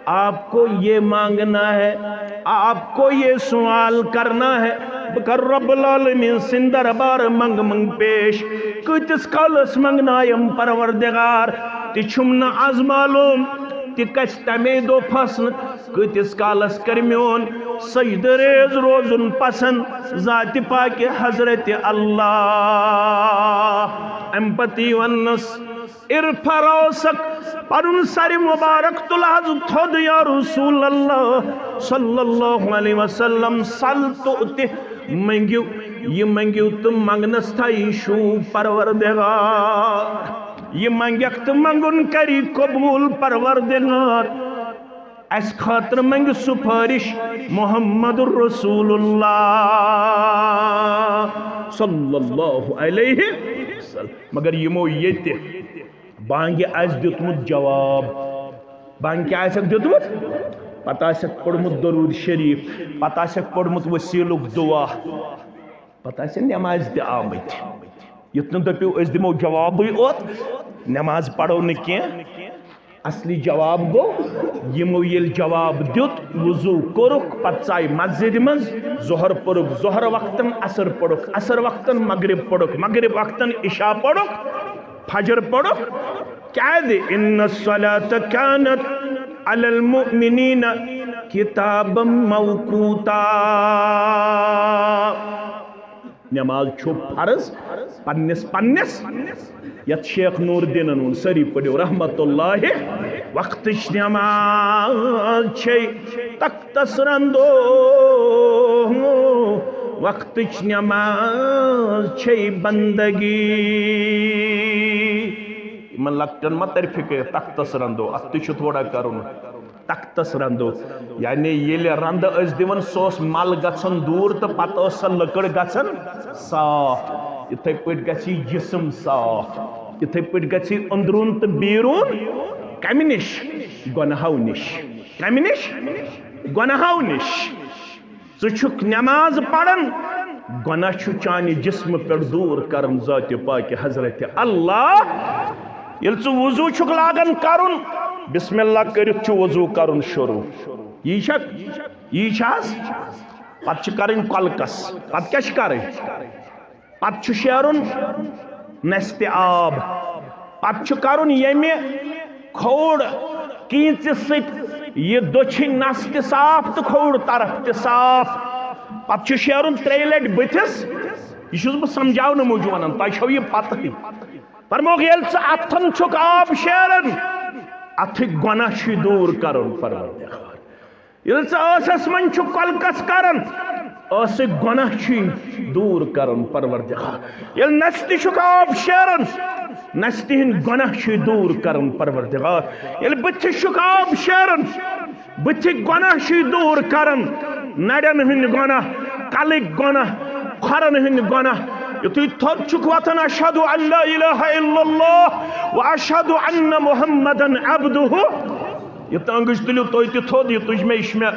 آپ کو یہ مانگنا ہے، آپ کو یہ سوال کرنا ہے۔ بہٕ کَرٕ رب العالمین سٕنٛدِ دربار منٛگہٕ منٛگہٕ پیش۔ کۭتِس کالس منٛگنایم پروردگار؟ تہِ چھُم نہٕ از معلوم، تہِ گژھِ تَمے دۄہ فٲصلہٕ۔ کۭتِس کالس کرِ میون سجدٕ ریز روزُن پسند ذاتِ پاکہِ حضرت اللہ؟ امہِ پتہٕ یی وننس، ارفع راسک، پنُن سر مبارک تُل حض تھوٚد یا رسول اللہ صلی اللہ علیہ وسلم، سل تُعطہ، منگِو، یہِ منگِو تہٕ منگنس تھایہِ شوٗب پروردگار۔ یہِ منگکھ تہٕ منگُن کری قبول پروردگار۔ اسہِ خٲطرٕ منگہِ سفارش محمد رسول اللہ صلی اللہ علیہ وسلم۔ مگر یِمو ییٚتہِ بانگہِ آسہِ دیُتمُت جواب۔ بانگہِ کیٛاہ آسٮ۪کھ دیُتمُت؟ پتہٕ آسٮ۪کھ پوٚرمُت درود شریف، پتہٕ آسٮ۪کھ پوٚرمُت وسیلُک دعا، پتہٕ آسن نماز تہِ آمٕتۍ۔ یُتھ نہٕ دٔپِو أسۍ دِمو جوابٕے اوت، نماز پرو نہٕ کینٛہہ۔ اصلی جواب گوٚو، یِمو ییٚلہِ جواب دیُت، وضو کوٚرُکھ، پتہٕ ژاے مسجدِ منٛز، ظہر پوٚرُکھ ظہر وقتن، عصر پوٚرُکھ عصر وقتن، مغرب پوٚرُکھ مغرب وقتن، عشاء پوٚرُکھ، فجر پوٚرُکھ۔ کیٛازِ؟ ان الصلاۃ کانت علی المؤمنین کتابا موقوتا۔ نماز چھُ فرض پننِس پننِس، یتھ شیخ نور دیٖنن ووٚن، سٲری پٔرِو رحمت اللہ۔ وقتٕچ نماز چھے تختس رندو، وقتٕچ نماز چھے بندگی۔ یِمن لۄکٹٮ۪ن ما ترِ فکر، تختس رندو، اتھ تہِ چھُ تھوڑا کرُن۔ تختس رندو، یعنی ییٚلہِ رندٕ ٲسۍ دِوان، سُہ اوس مل گژھان دوٗر تہٕ پتہٕ ٲس سۄ لٔکٕر گژھان صاف۔ یِتھے پٲٹھۍ گژھِ یہِ جسم صاف، یِتھے پٲٹھۍ گژھِ یہِ أنٛدروٗن تہٕ بیٖروٗن۔ کمہِ نِش؟ گۄنہو نِش۔ کمہِ نِش؟ گۄنہو نِش۔ ژٕ چھُکھ نماز پران، گۄناہ چھُ چانہِ جسمہٕ پٮ۪ٹھ دوٗر کران ذاتِ پاکہِ حضرت اللہ۔ ییٚلہِ ژٕ وضو چھُکھ لاگان کرُن، بسم اللہ کٔرِتھ چھُ وضو کرُن شروع۔ یی چھا؟ یی چھا حظ؟ پتہٕ چھِ کرٕنۍ کۄلکس۔ پتہٕ کیٛاہ چھِ کرٕنۍ؟ پتہٕ چھُ شیرُن نستہِ آب۔ پتہٕ چھُ کرُن ییٚمہِ کھووُر کینژِ سۭتۍ یہِ دٔچھِنۍ نس تہِ صاف تہٕ کھووُر طرف تہِ صاف۔ پتہٕ چھُ شیرُن ترٛیٚیہِ لٹہِ بٕتھِس۔ یہِ چھُس بہٕ سمجھاونہٕ موٗجوٗب ونان، تۄہہِ چھو یہِ پتہٕے۔ فرمووُکھ، ییٚلہِ ژٕ اتھن چھُکھ آب شیران، اتھٕکۍ گۄناہ چھُے دوٗر کرُن پروردگار۔ ییٚلہِ ژٕ ٲسس منٛز چھُکھ کۄلکس کران، ٲسٕکۍ گۄناہ چھُے دوٗر کران پروردگار۔ ییٚلہِ نستہِ چھُکھ آب شیران، نستہِ ہٕنٛدۍ گۄناہ چھُے دوٗر کران پروردگار۔ ییٚلہِ بٕتھِس چھُکھ آب شیران، بٕتھِکۍ گۄناہ چھُے دوٗر کران، نرٮ۪ن ہٕنٛدۍ گۄناہ، کلٕکۍ گۄناہ، کھۄرن ہٕنٛدۍ گۄناہ۔ یُتھُے تھوٚد چھُکھ وۄتھان، اشہد ان لا الہ الا اللہ و اشہد ان محمدن عبدہ۔ یہِ تنگٕچ تُلِو تُہۍ تہِ تھوٚد، یہِ تُج مےٚ، یہِ چھُ مےٚ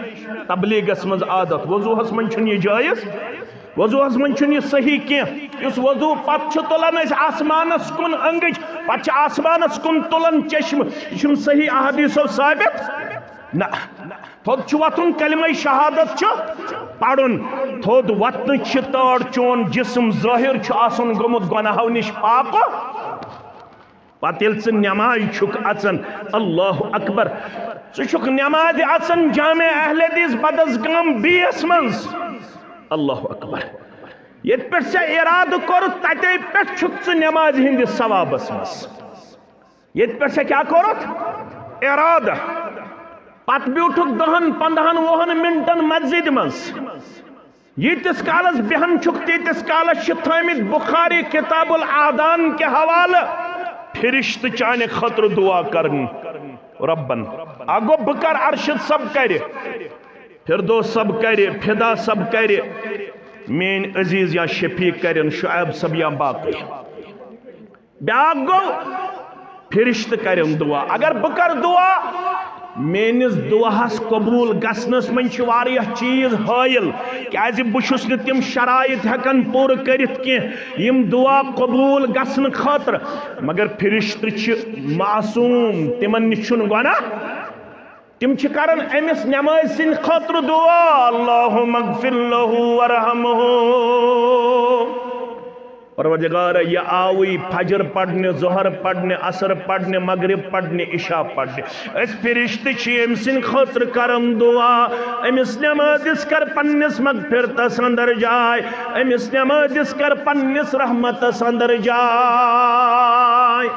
تبلیغس منٛز عادت۔ وضوہس منٛز چھُنہٕ یہِ جٲیز، وضوہس منٛز چھُنہٕ یہِ صحیح کینٛہہ۔ یُس وضو پتہٕ چھُ تُلان أسۍ آسمانس کُن أنگٕج، پتہٕ چھِ آسمانس کُن تُلان چشمہٕ، یہِ چھُنہٕ صحیح احادیثو ثابت۔ نہ، تھوٚد چھُ وۄتھُن، کلمہ شہادت چھُ پرُن، تھوٚد وۄتھنٕچ چھِ تٲڑ، چون جسم ظٲہر چھُ آسُن گوٚمُت گۄناہو نِش پاکو۔ پتہٕ ییٚلہِ ژٕ نمازِ چھُکھ اژان، اللہ اکبر، ژٕ چھُکھ نمازِ اژان جامع اہل حدیث بدرسگام بیس منٛز، اللہ اکبر، ییٚتہِ پٮ۪ٹھ ژےٚ ارادٕ کوٚرُتھ، تتے پٮ۪ٹھ چھُکھ ژٕ نمازِ ہٕنٛدِس ثوابس منٛز۔ ییٚتہِ پٮ۪ٹھ ژےٚ کیٛاہ کوٚرُتھ؟ ارادٕ۔ پتہٕ بیوٗٹھُکھ دہن، پندہن، وُہن منٹن مسجدِ منٛز۔ ییٖتِس کالس بیہن چھُکھ، تیٖتِس کالس چھِ تھٲمٕتۍ بخاری کتاب الاذان کہِ حوالہٕ فرشتہٕ چانہِ خٲطرٕ دعا کرن۔ ربن، اکھ گوٚو بہٕ کرٕ، ارشد صٲب کرِ، فردوس صٲب کرِ، فدا صٲب کرِ، میٲنۍ عزیز یا شفیق کرن، شعیب صٲب یا باقی۔ بیاکھ گوٚو، فرشتہٕ کرن دعا۔ اگر بہٕ کرٕ دعا، میٲنِس دعاہس قبول گژھنس منٛز چھِ واریاہ چیٖز حٲیِل، کیازِ بہٕ چھُس نہٕ تِم شرائط ہٮ۪کان پوٗرٕ کٔرِتھ کینٛہہ یِم دعا قبول گژھنہٕ خٲطرٕ۔ مگر فرشتہٕ چھِ معصوم، تِمن نِش چھُنہٕ گۄناہ۔ تِم چھِ کران أمِس نمازِ سٕنٛدِ خٲطرٕ دعا، اللہم اغفر لہ ورحمہ۔ پروردگار، یہِ آوٕے فجر پرنہِ، ظہر پرنہِ، عصر پرنہِ، مغرب پرنہِ، عشاء پرنہِ۔ أسۍ فرشتہٕ چھِ أمۍ سٕنٛدِ خٲطرٕ کران دعا، أمِس نمازِس کر پننِس مغفرتس اندر جاے، أمِس نمازِس کر پننِس رحمتس اندر جاے۔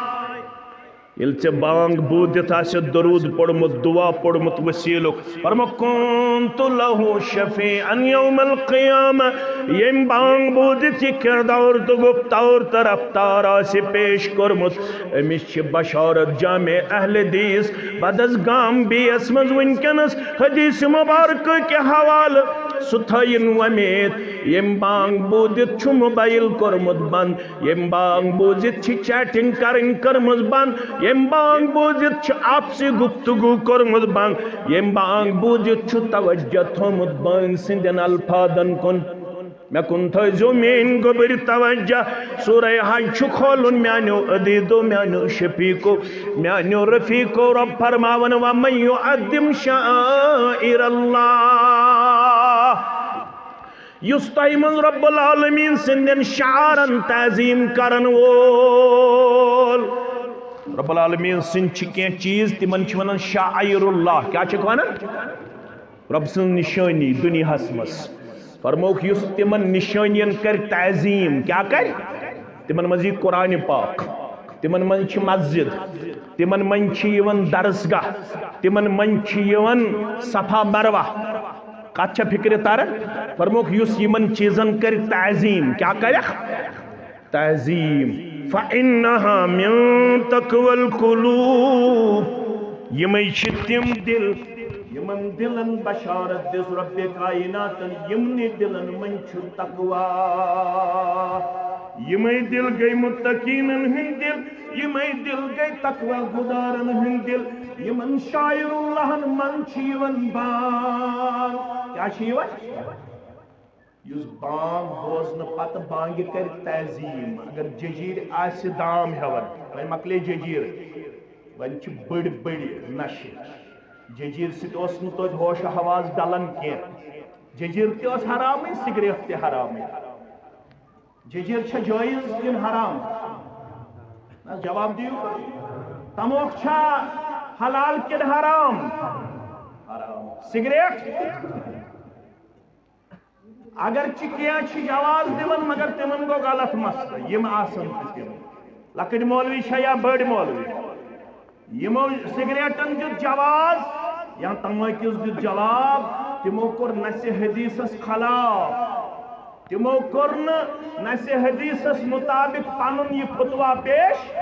ییٚلہِ ژےٚ بانگ بوٗزِتھ آسہِ درود پوٚرمُت، دعا پوٚرمُت وسیلُک، فرمو، "کنت لہ شفیعا یوم القیامہ"، ییٚمۍ بانگ بوٗزِتھ یہِ کردار تہٕ گفتار تہٕ رفتار آسہِ پیش کوٚرمُت، أمِس چھِ بشارت۔ جامع اہل حدیث بدس گام بیس منٛز وٕنکیٚنس حدیث مبارکہ کہِ حوالہٕ سُہ تھٲیِن وۄمید، ییٚمۍ بانگ بوٗزِتھ چھُ موبایل کوٚرمُت بند، ییٚمۍ بانگ بوٗزِتھ چھِ چیٹنگ کرٕنۍ کٔرمٕژ بند، ییٚمۍ بانگ بوٗزِتھ چھِ آپسی گفتگو کٔرمٕژ بند، ییٚمۍ بانگ بوٗزِتھ چھُ توجہ تھوٚومُت بٲنۍ سٕنٛدٮ۪ن الفاظن کُن۔ مےٚ کُن تھٲیزیو میٲنۍ گوٚبٕرۍ توجہ۔ سورہ حج چھُ کھولُن میانیو عزیزو، میانیو شفیقو، میانیو رفیقو۔ رب فرماوان، "ومن یعظم شعائر اللہ"۔ یُس تۄہہِ منٛز رب العالمین سٕنٛدٮ۪ن شعارن تعظیم کرن وول۔ رب العالمین سٕنٛدۍ چھِ کینٛہہ چیٖز، تِمن چھِ ونان شعائر اللہ۔ کیٛاہ چھِکھ ونان؟ رب سٕنٛز نشٲنی دُنیاہس منٛز۔ فرمووُکھ، یُس تِمن نشٲنین کرِ تعظیم، کیٛاہ کرِ؟ تِمن منٛز یی قرآن پاک، تِمن منٛز چھِ مسجد، تِمن منٛز چھِ یِوان درسگاہ، تِمن منٛز چھِ یِوان صفا مروہ۔ کتھ چھےٚ فکرِ تران؟ فرمووُکھ، یُس یِمن چیٖزن کرِ تعظیم، کیٛاہ کرٮ۪کھ؟ تعظیم۔ فإنها من تقوى القلوب۔ یِمے چھِ تِم دِل، یِمن دِلن بشارت دِژ رۄبِ کائناتن، یِمنٕے دِلن منٛز چھُ تقویٰ۔ یِمے دِل گٔے متقیٖنن ہٕنٛدۍ دِل، یِمے دِل گٔے تقویٰ گُزارن ہٕنٛدۍ دِل، یِمن شاعر اللہن منٛز چھِ یِوان بانگ۔ کیٛاہ چھِ یِوان؟ یُس بانگ بوزنہٕ پتہٕ بانگہِ کرِ تعظیم، اگر ججیٖرۍ آسہِ دام ہٮ۪وان، وۄنۍ مۄکلے ججیٖرٕ، وۄنۍ چھِ بٔڑۍ بٔڑۍ نشہِ۔ ججیٖرٕ سۭتۍ اوس نہٕ توتہِ ہوش و حواس ڈلان کینٛہہ۔ ججیٖرٕ تہِ ٲس حرامٕے، سگریٹ تہِ حرامٕے۔ ججیٖرٕ چھا جٲیز کِنہٕ حرام؟ نہ، جواب دِیِو۔ تموکھ چھا حلال کِنہٕ حرام؟ حرام۔ سگریٹ؟ اگرچہِ کینٛہہ چھِ جواز دِوان، مگر تِمن گوٚو غلط مسلہٕ۔ یِم آسن تہِ تِم لۄکٕٹۍ مولوی چھا یا بٔڑۍ مولوی، یِمو سگریٹن دیُت جواز یا تماکِس دیُت جواب، تِمو کوٚر نسِ حدیثس خلاف۔ تِمو کوٚر نہٕ نسِ حدیثس مطابق پنُن یہِ فتویٰ پیش۔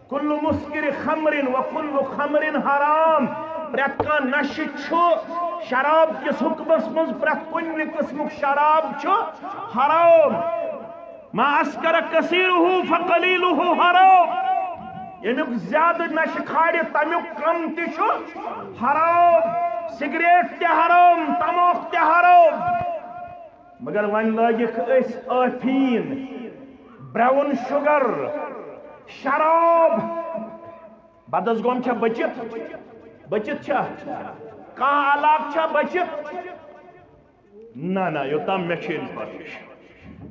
کل مسکر خمر و کل خمر حرام۔ پرٛٮ۪تھ کانٛہہ نشہِ چھُ شراب کِس حُکمس منٛز، پرٛٮ۪تھ کُنہِ قٕسمُک شراب چھُ حرام۔ ما اسکر کثیرہ فقلیلہ حرام۔ ییٚمیُک زیادٕ نشہِ کھالہِ، تمیُک کم تہِ چھُ حرام۔ سگریٹ تہِ حرام، تموکھ تہِ حرام۔ مگر وۄنۍ لٲگِکھ أسۍ ٲفیٖن، براؤن شوگر، شراب۔ بدس گوم چھا بچِتھ؟ بچِتھ چھا؟ کانٛہہ علاقہٕ چھا بچِتھ؟ نہ، نہ، یوٚتام مےٚ چھِ information۔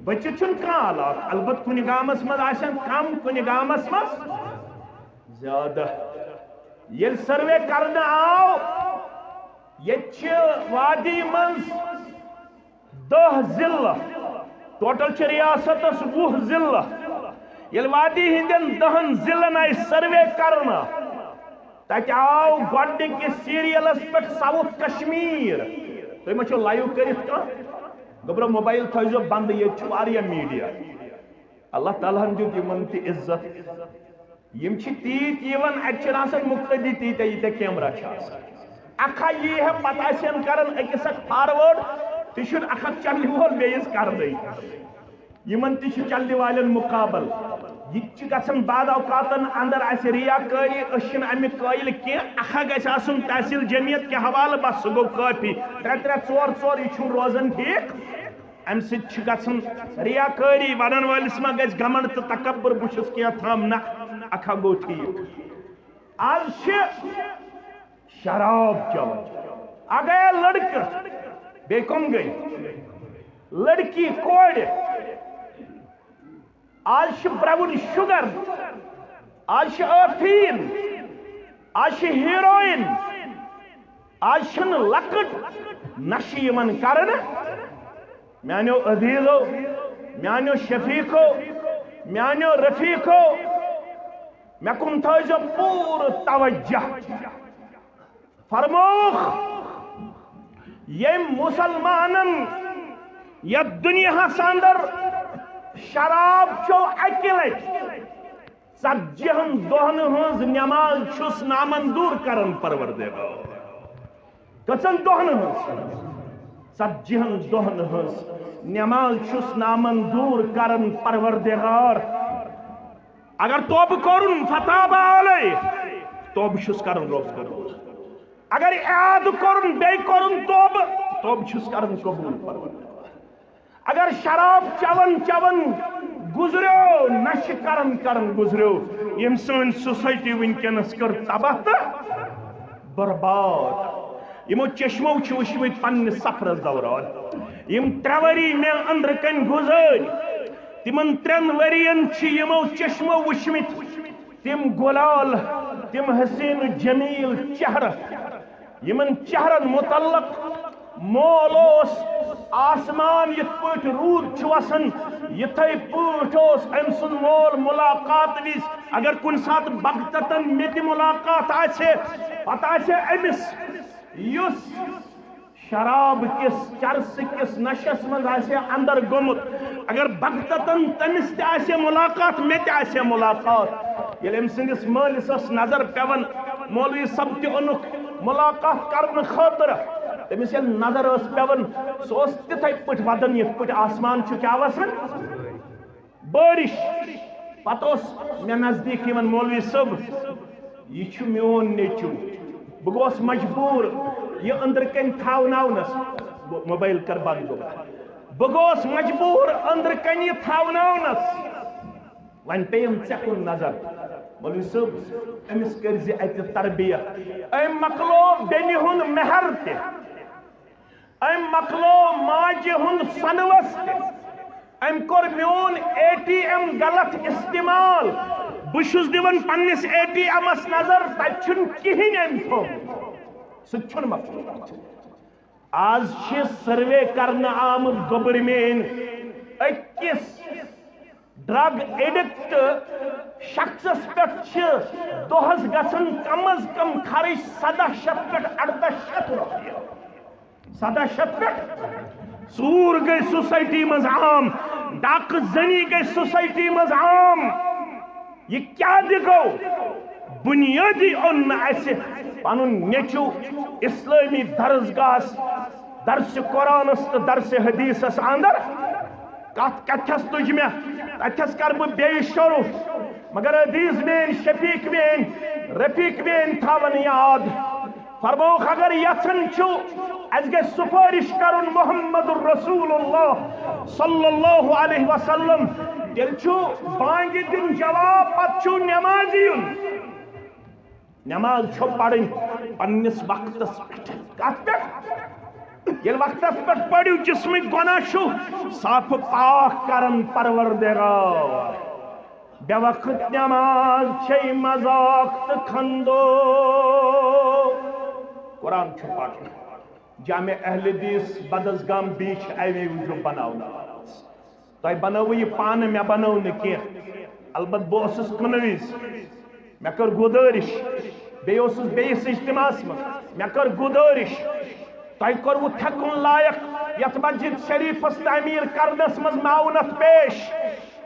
بچِتھ چھُنہٕ کانٛہہ علاقہٕ، البتہ کُنہِ گامس منٛز آسن کم، کُنہِ گامس منٛز زیادٕ۔ ییٚلہِ سروے کرنہٕ آو، ییٚتہِ چھِ وادی منٛز دَہ ضلعہٕ، ٹوٹل چھِ ریاستس وُہ ضلعہٕ۔ ییٚلہِ وادی ہٕنٛدٮ۪ن دَہن ضلعن آیہِ سروے کرنہٕ، تتہِ آو گۄڈٕنِکِس سیریلس پٮ۪ٹھ ساؤتھ کشمیر۔ تُہۍ ما چھِو لایو کٔرِتھ کانٛہہ؟ گوٚبرو، موبایل تھٲیزیو بنٛد، ییٚتہِ چھُ واریاہ میٖڈیا۔ اللہ تعالیٰ ہن دیُت یِمن تہِ عزت۔ یِم چھِ تیٖتۍ یِوان، اَتہِ چھِنہٕ آسان مُقتدی تیٖتیٛاہ، ییٖتیٛاہ کیمرہ چھِ آسان۔ اکھ ہا یی ہے، پتہٕ آسن کران أکِس اکھ فاروٲڈ، تہِ چھُنہٕ اکھ اکھ چلنہٕ وول بیٚیِس کرنٕے۔ یِمن تہِ چھُ چلنہٕ والٮ۪ن مُقابل۔ یہِ تہِ چھُ گژھان بعض اوقاتن اندر اَسہِ ریا کٲری، أسۍ چھِنہٕ اَمہِ قٲیِل کینٛہہ۔ اکھ ہا گژھِ آسُن تحصیل جمعیت کہِ حوالہٕ، بس سُہ گوٚو کٲفی۔ ترٛےٚ ترٛےٚ، ژور ژور، یہِ چھُنہٕ روزان ٹھیٖک۔ اَمہِ سۭتۍ چھِ گژھان ریا کٲری، وَنَن وٲلِس ما گژھِ گھمنڈ تہٕ تکبر، بہٕ چھُس کینٛہہ تام، نہ، اکھ ہا گوٚو ٹھیٖک۔ آز چھِ شراب چٮ۪وان۔ اَکھ گٔیے لڑکہٕ، بیٚیہِ کٕم گٔے؟ لڑکی، کورِ۔ آز چھِ براؤن شوگر، آز چھِ افیٖن، آز چھِ ہیروئن، آز چھِنہٕ لۄکٕٹ نشہٕ یِوان کرنہٕ۔ میانیو عزیزو، میانیو شفیقو، میانیو رفیقو، مےٚ کُن تھٲیزیو پوٗرٕ توجہ۔ فرمووُکھ، ییٚمۍ مُسلمانن یتھ دُنیاہس اندر شراب چو اکہِ لٹہِ، ژتجی ہن دۄہن ہٕنٛز نماز چھُس نامن دوٗر کران پروردگار۔ کٔژن دۄہن ہٕنٛز؟ ژتجی ہن دۄہن ہٕنٛز نماز چھُس نامن دوٗر کران پروردگار۔ اگر توبہٕ کوٚرُن، فتاب علیہ، توبہٕ چھُس کران رۄب قبول۔ اگر اعادٕ کوٚرُن، بیٚیہِ کوٚرُن توبہٕ، توبہٕ چھُس کران قبول پروردگار۔ اگر شراب چٮ۪وان چٮ۪وان گُزریو، نشہٕ کران کران گُزریو، ییٚمۍ سٲنۍ سوسایٹی وٕنکیٚنس کٔر تباہ تہٕ برباد۔ یِمو چشمو چھِ وٕچھمٕتۍ پننِس سفرس دوران، یِم ترٛےٚ ؤری مےٚ أنٛدرٕ کنۍ گُزٲرۍ، تِمن ترٛٮ۪ن ؤرین چھِ یِمو چشمو وٕچھمٕتۍ تِم گُلال، تِم حسین جمیل چہرٕ، یِمن چہرن متعلق مول اوس آسمان یِتھ پٲٹھۍ روٗد چھُ وسان، یِتھے پٲٹھۍ اوس أمۍ سُنٛد مول مُلاقات وِزِ۔ اگر کُنہِ ساتہٕ بغتتن مےٚ تہِ مُلاقات آسہِ ہے، پتہٕ آسہِ ہے أمِس، یُس شراب کِس، چرسہٕ کِس نشس منٛز آسہِ ہے اندر گوٚمُت، اگر بغتتن تٔمِس تہِ آسہِ ہے مُلاقات، مےٚ تہِ آسہِ ہے مُلاقات۔ ییٚلہِ أمۍ سٕنٛدِس مٲلِس ٲس نظر پٮ۪وان، مولوی صٲب تہِ اوٚنُکھ مُلاقات کرنہٕ خٲطرٕ۔ تٔمِس ییٚلہِ نظر ٲس پٮ۪وان، سُہ اوس تِتھے پٲٹھۍ ودان، یِتھ پٲٹھۍ آسمان چھُ کیٛاہ وسان؟ بٲرِش۔ پتہٕ اوس مےٚ نزدیٖک یِوان مولوی صٲب، یہِ چھُ میون نیٚچُو۔ بہٕ گوس مجبوٗر یہِ أنٛدرٕ کنۍ تھاوناونس۔ موبایل کر بنٛد گوٚو۔ بہٕ گوس مجبوٗر أنٛدرٕ کنۍ یہِ تھاوناونس۔ وۄنۍ پیٚیَم ژےٚ کُن نظر۔ مولوی صٲب، أمِس کٔرۍ زِ اَتہِ تربیت۔ أمۍ مۄکلو بیٚنہِ ہُنٛد مہر تہِ۔ أمۍ مۄکلو ماجہِ ہُنٛد سۄنہٕ وَس تہِ۔ أمۍ کوٚر میون اے ٹی ایم غلط استعمال۔ بہٕ چھُس دِوان پننِس اے ٹی ایمس نظر، تَتہِ چھُنہٕ کِہیٖنۍ أمۍ تھوٚومُت۔ سُہ تہِ چھُنہٕ مۄکلومُت۔ آز چھِ سروے کرنہٕ آمٕژ گوٚبٕرۍ میٲنۍ أکِس ڈرگ ایڈکٹ شخصس پٮ۪ٹھ چھِ دۄہس گژھان کم از کم خرٕچ سداہ شیٚتھ پٮ۪ٹھ ارداہ شیٚتھ رۄپیہِ۔ سداہ شیٚتھ پٮ۪ٹھ ژوٗر گٔے سوسایٹی منٛز عام، ڈاکہٕ زنی گٔے سوسایٹی منٛز عام۔ یہِ کیٛازِ گوٚو؟ بُنیٲدی اوٚن نہٕ اَسہِ پنُن نیٚچُو اسلٲمی درسگاہس، درسِ قرآنس تہٕ درسِ حدیثس اندر۔ کتھ کتھس تُج مےٚ، تتھس کرٕ بہٕ بیٚیہِ شروع۔ مگر عزیز میٲنۍ، شفیق میٲنۍ، رفیق میٲنۍ تھاون یاد۔ فرمووُکھ، اگر یژھان چھِو اَسہِ گژھِ سفٲرِش کرُن محمد رسول اللہ صلی اللہ علیہ وسلم، تیٚلہِ چھُ بانگہِ دیُن جواب، پتہٕ چھُو نمازِ یُن۔ نماز چھو پرٕنۍ پننِس وقتس پٮ۪ٹھ۔ کتھ پٮ۪ٹھ؟ ییٚلہِ وقتس پٮ۪ٹھ پٔرِو، جسمٕکۍ گۄناہ چھُو صاف پاک کران پروردگار۔ بے وقت نماز چھے مذاق تہٕ کھندو۔ قرآن چھُ پرُن۔ جامع اہل حدیث بدس گام بیچ ہائی وے وجوہ بناونہٕ آمٕژ۔ تۄہہِ بنٲوٕو یہِ پانہٕ، مےٚ بنٲو نہٕ کینٛہہ۔ البتہٕ بہٕ اوسُس کُنہٕ وِزِ، مےٚ کٔر گُزٲرِش، بیٚیہِ اوسُس بیٚیِس اجتماعس منٛز، مےٚ کٔر گُزٲرِش، تۄہہِ کوٚروٕ تھٮ۪کُن لایق، یتھ مسجد شریفس تعمیر کرنس منٛز معاونت پیش،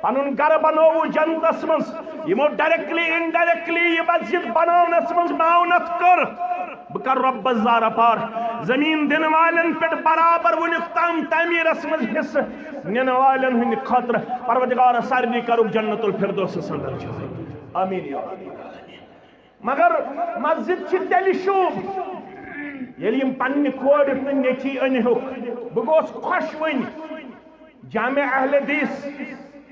پنُن گرٕ بنووُ جنتس منٛز، یِمو ڈائریکٹلی انڈائریکٹلی یہِ مسجد بناونس منٛز معاونت کٔر۔ بہٕ کرٕ رۄبس زارٕ پار، زٔمیٖن دِنہٕ والٮ۪ن پٮ۪ٹھ برابر وُنیُک تام تعمیٖرس منٛز حصہٕ نِنہٕ والٮ۪ن ہٕنٛدِ خٲطرٕ۔ پروردگار، سارنٕے کرُکھ جنت الفردوسس اندر جاے۔ آمین یا رب۔ مگر مسجد چھِ تیٚلہِ شوٗب، ییٚلہِ یِم پننہِ کورِ تہٕ نیٚچی أنۍ ہوٚکھ۔ بہٕ گوس خۄش وٕنۍ۔ جامع اہل حدیث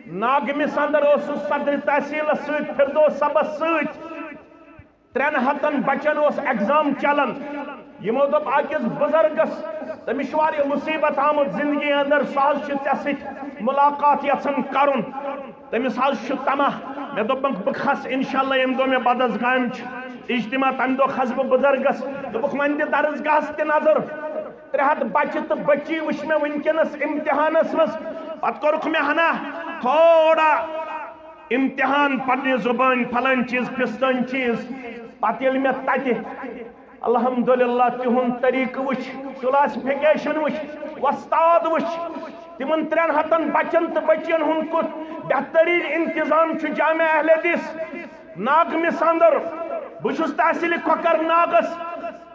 ناگمِس اندر اوسُس صدر تحصیلس سۭتۍ، فردوس صٲبس سۭتۍ۔ ترٛٮ۪ن ہتن بچن اوس ایگزام چلان۔ یِمو دوٚپ أکِس بُزرگس، تٔمِس چھُ واریاہ مُصیبت آمُت زندگی اندر، سُہ حظ چھُ ژےٚ سۭتۍ مُلاقات یژھان کرُن۔ تٔمِس حظ چھُ طمع۔ مےٚ دوٚپمَکھ، بہٕ کھسہٕ انشاءاللہ ییٚمہِ دۄہ مےٚ بدس گامہِ چھُ اجتماع، تَمہِ دۄہ کھسہٕ بہٕ بُزرگس۔ دوٚپُکھ، وۄنۍ دِ درسگاہس تہِ نظر۔ ترٛےٚ ہتھ بچہِ تہٕ بچی وٕچھ مےٚ وٕنکیٚنس امتحانس منٛز۔ پتہٕ کوٚرُکھ مےٚ ہنا تھوڑا امتحان، پننہِ زبٲنۍ، پھلٲنۍ چیٖز، پھستٲنۍ چیٖز۔ پتہٕ ییٚلہِ مےٚ تتہِ الحمدللہ تِہُنٛد طریٖقہٕ وٕچھ، کلاسفکیشن وٕچھ، وۄستاد وٕچھ، تِمن ترٛٮ۪ن ہتن بچن تہٕ بچین ہُنٛد کُس بہترین انتظام چھُ جامع اہل حدیث ناگمِس اندر۔ بہٕ چھُس تحصیل کۄکر ناگس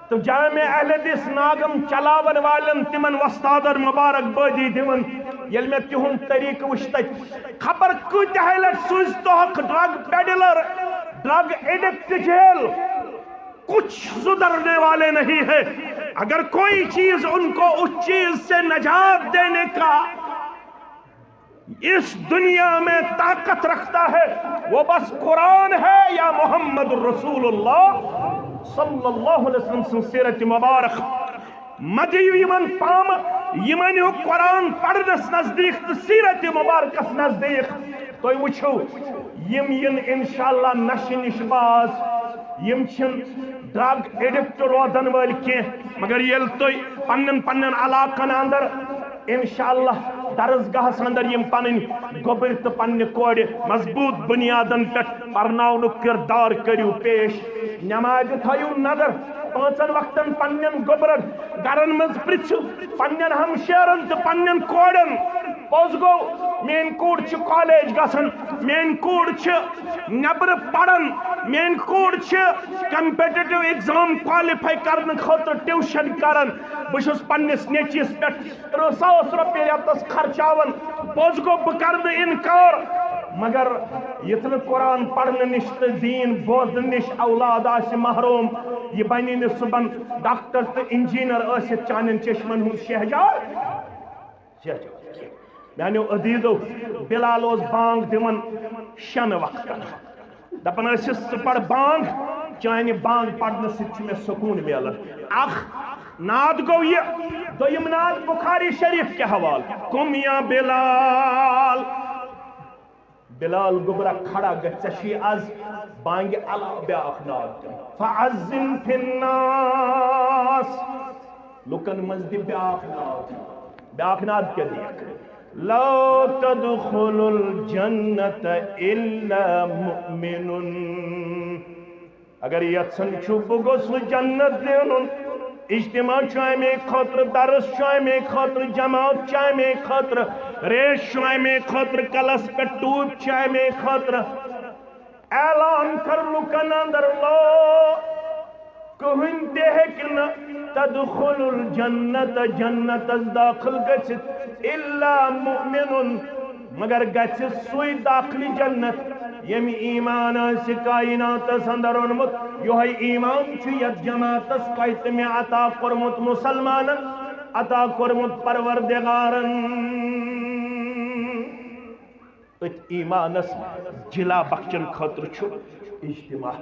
تہٕ جامع اہل حدیث ناگم چلاون والٮ۪ن، تِمن وۄستادن مبارک بٲدی دِوان، ییٚلہِ مےٚ تِہُنٛد طریٖقہٕ وٕچھ تتہِ۔ خبر کۭتیاہہِ لٹہِ سوٗزۍ توہکھ ڈرگ پیڈلر، ڈرگ ایڈکٹ جیل۔ کچھ سدھرنے والے نہیں ہے۔ اگر کوئی چیز ان کو اس چیز سے نجات دینے کا اس دنیا میں طاقت رکھتا ہے، وہ بس قرآن ہے یا محمد رسول اللہ صلی اللہ علیہ وسلم سٕنٛز سیرت مبارک۔ مہ دِیِو یِمن پامہٕ، یِم أنِو قرآن پرنس نزدیٖک تہٕ سیرت مبارکس نزدیٖک۔ تُہۍ وٕچھِو، یِم یِن انشاءاللہ نشہِ نِش باز، یِم چھِنہٕ ڈرگ ایڈکٹ روزن وٲلۍ کینٛہہ، مگر ییٚلہِ تُہۍ پننٮ۪ن پننٮ۪ن علاقن اندر انشاءاللہ درسگاہس اندر یِم پنٕنۍ گوٚبٕرۍ تہٕ پننہِ کورِ مضبوٗط بُنیادن پٮ۪ٹھ پرناونُک کردار کٔرِو پیش، نمازِ تھٲیِو نظر، پانٛژن وقتن پننٮ۪ن گوٚبرن گرن منٛز پرژھِو، پننٮ۪ن ہمشیرن تہٕ پننٮ۪ن کورٮ۪ن۔ پوٚز گوٚو، میٲنۍ کوٗر چھِ کالج گژھان، میٲنۍ کوٗر چھِ نیبرٕ پران، میٲنۍ کوٗر چھِ کمپیٹیٹو ایگزام کوالیفائی کرنہٕ خٲطرٕ ٹیوشن کران۔ بہٕ چھُس پننِس نیٚچوِس پٮ۪ٹھ ترٕٛہ ساس رۄپیہِ رٮ۪تس خرچاوان۔ پوٚز گوٚو، بہٕ کرٕ نہٕ انکار، مگر یُتھ نہٕ قرآن پرنہٕ نِش تہٕ دیٖن بوزنہٕ نِش اولاد آسہِ محروم، یہِ بنہِ نہٕ صُبحن ڈاکٹر تہٕ انجینئر ٲسِتھ چانٮ۪ن چشمن ہُنٛد شہجار۔ شہجار۔ میانیو عزیزو، بلال اوس بانگ دِوان شٮ۪ن وقتن۔ دپان ٲسِس، "ژٕ پَر بانگ، چانہِ بانگ پرنہٕ سۭتۍ چھُ مےٚ سکوٗن میلان۔" اکھ نعت گوٚو یہِ، دوٚیِم نعت بخاری شریف کہِ حوالہٕ، "قم یا بلال۔" بلال گوٚبرا، کھڑا گژھ، ژےٚ چھُے از بانگہِ علاوٕ بیاکھ نعت دیُن۔ فَأَذِّن فِي النَّاسِ، لُکن منٛز دِ بیاکھ نعت۔ بیاکھ نعت کیٛاہ دِیَکھ؟ لَا يَدْخُلُ الْجَنَّةَ إِلَّا مُؤْمِنٌ۔ اگر یژھان چھُ بہٕ گوٚژھ نہٕ جنت نیرُن، اجتماع چھُ اَمے خٲطرٕ، درس چھُ اَمے خٲطرٕ، جماعت چھِ اَمے خٲطرٕ، ریش چھُ اَمے خٲطرٕ، کلس پٮ۪ٹھ ٹوٗپۍ چھِ اَمے خٲطرٕ۔ اعلان کر لُکن اندر، لو کٕہٕنۍ تہِ ہیٚکہِ نہٕ تدخل الجنت، جنتس داخل گٔژھِتھ، الا مؤمن، مگر گژھِ سُے داخل جنت ییٚمۍ ایمان آسہِ کائناتس اندر اوٚنمُت۔ یِہوٚے ایمان چھُ یتھ جماعتس تۄہہِ تہٕ مےٚ عطا کوٚرمُت، مسلمانن عطا کوٚرمُت پروردگارن۔ أتھۍ ایمانس جلا بخشن خٲطرٕ چھُ اجتماع۔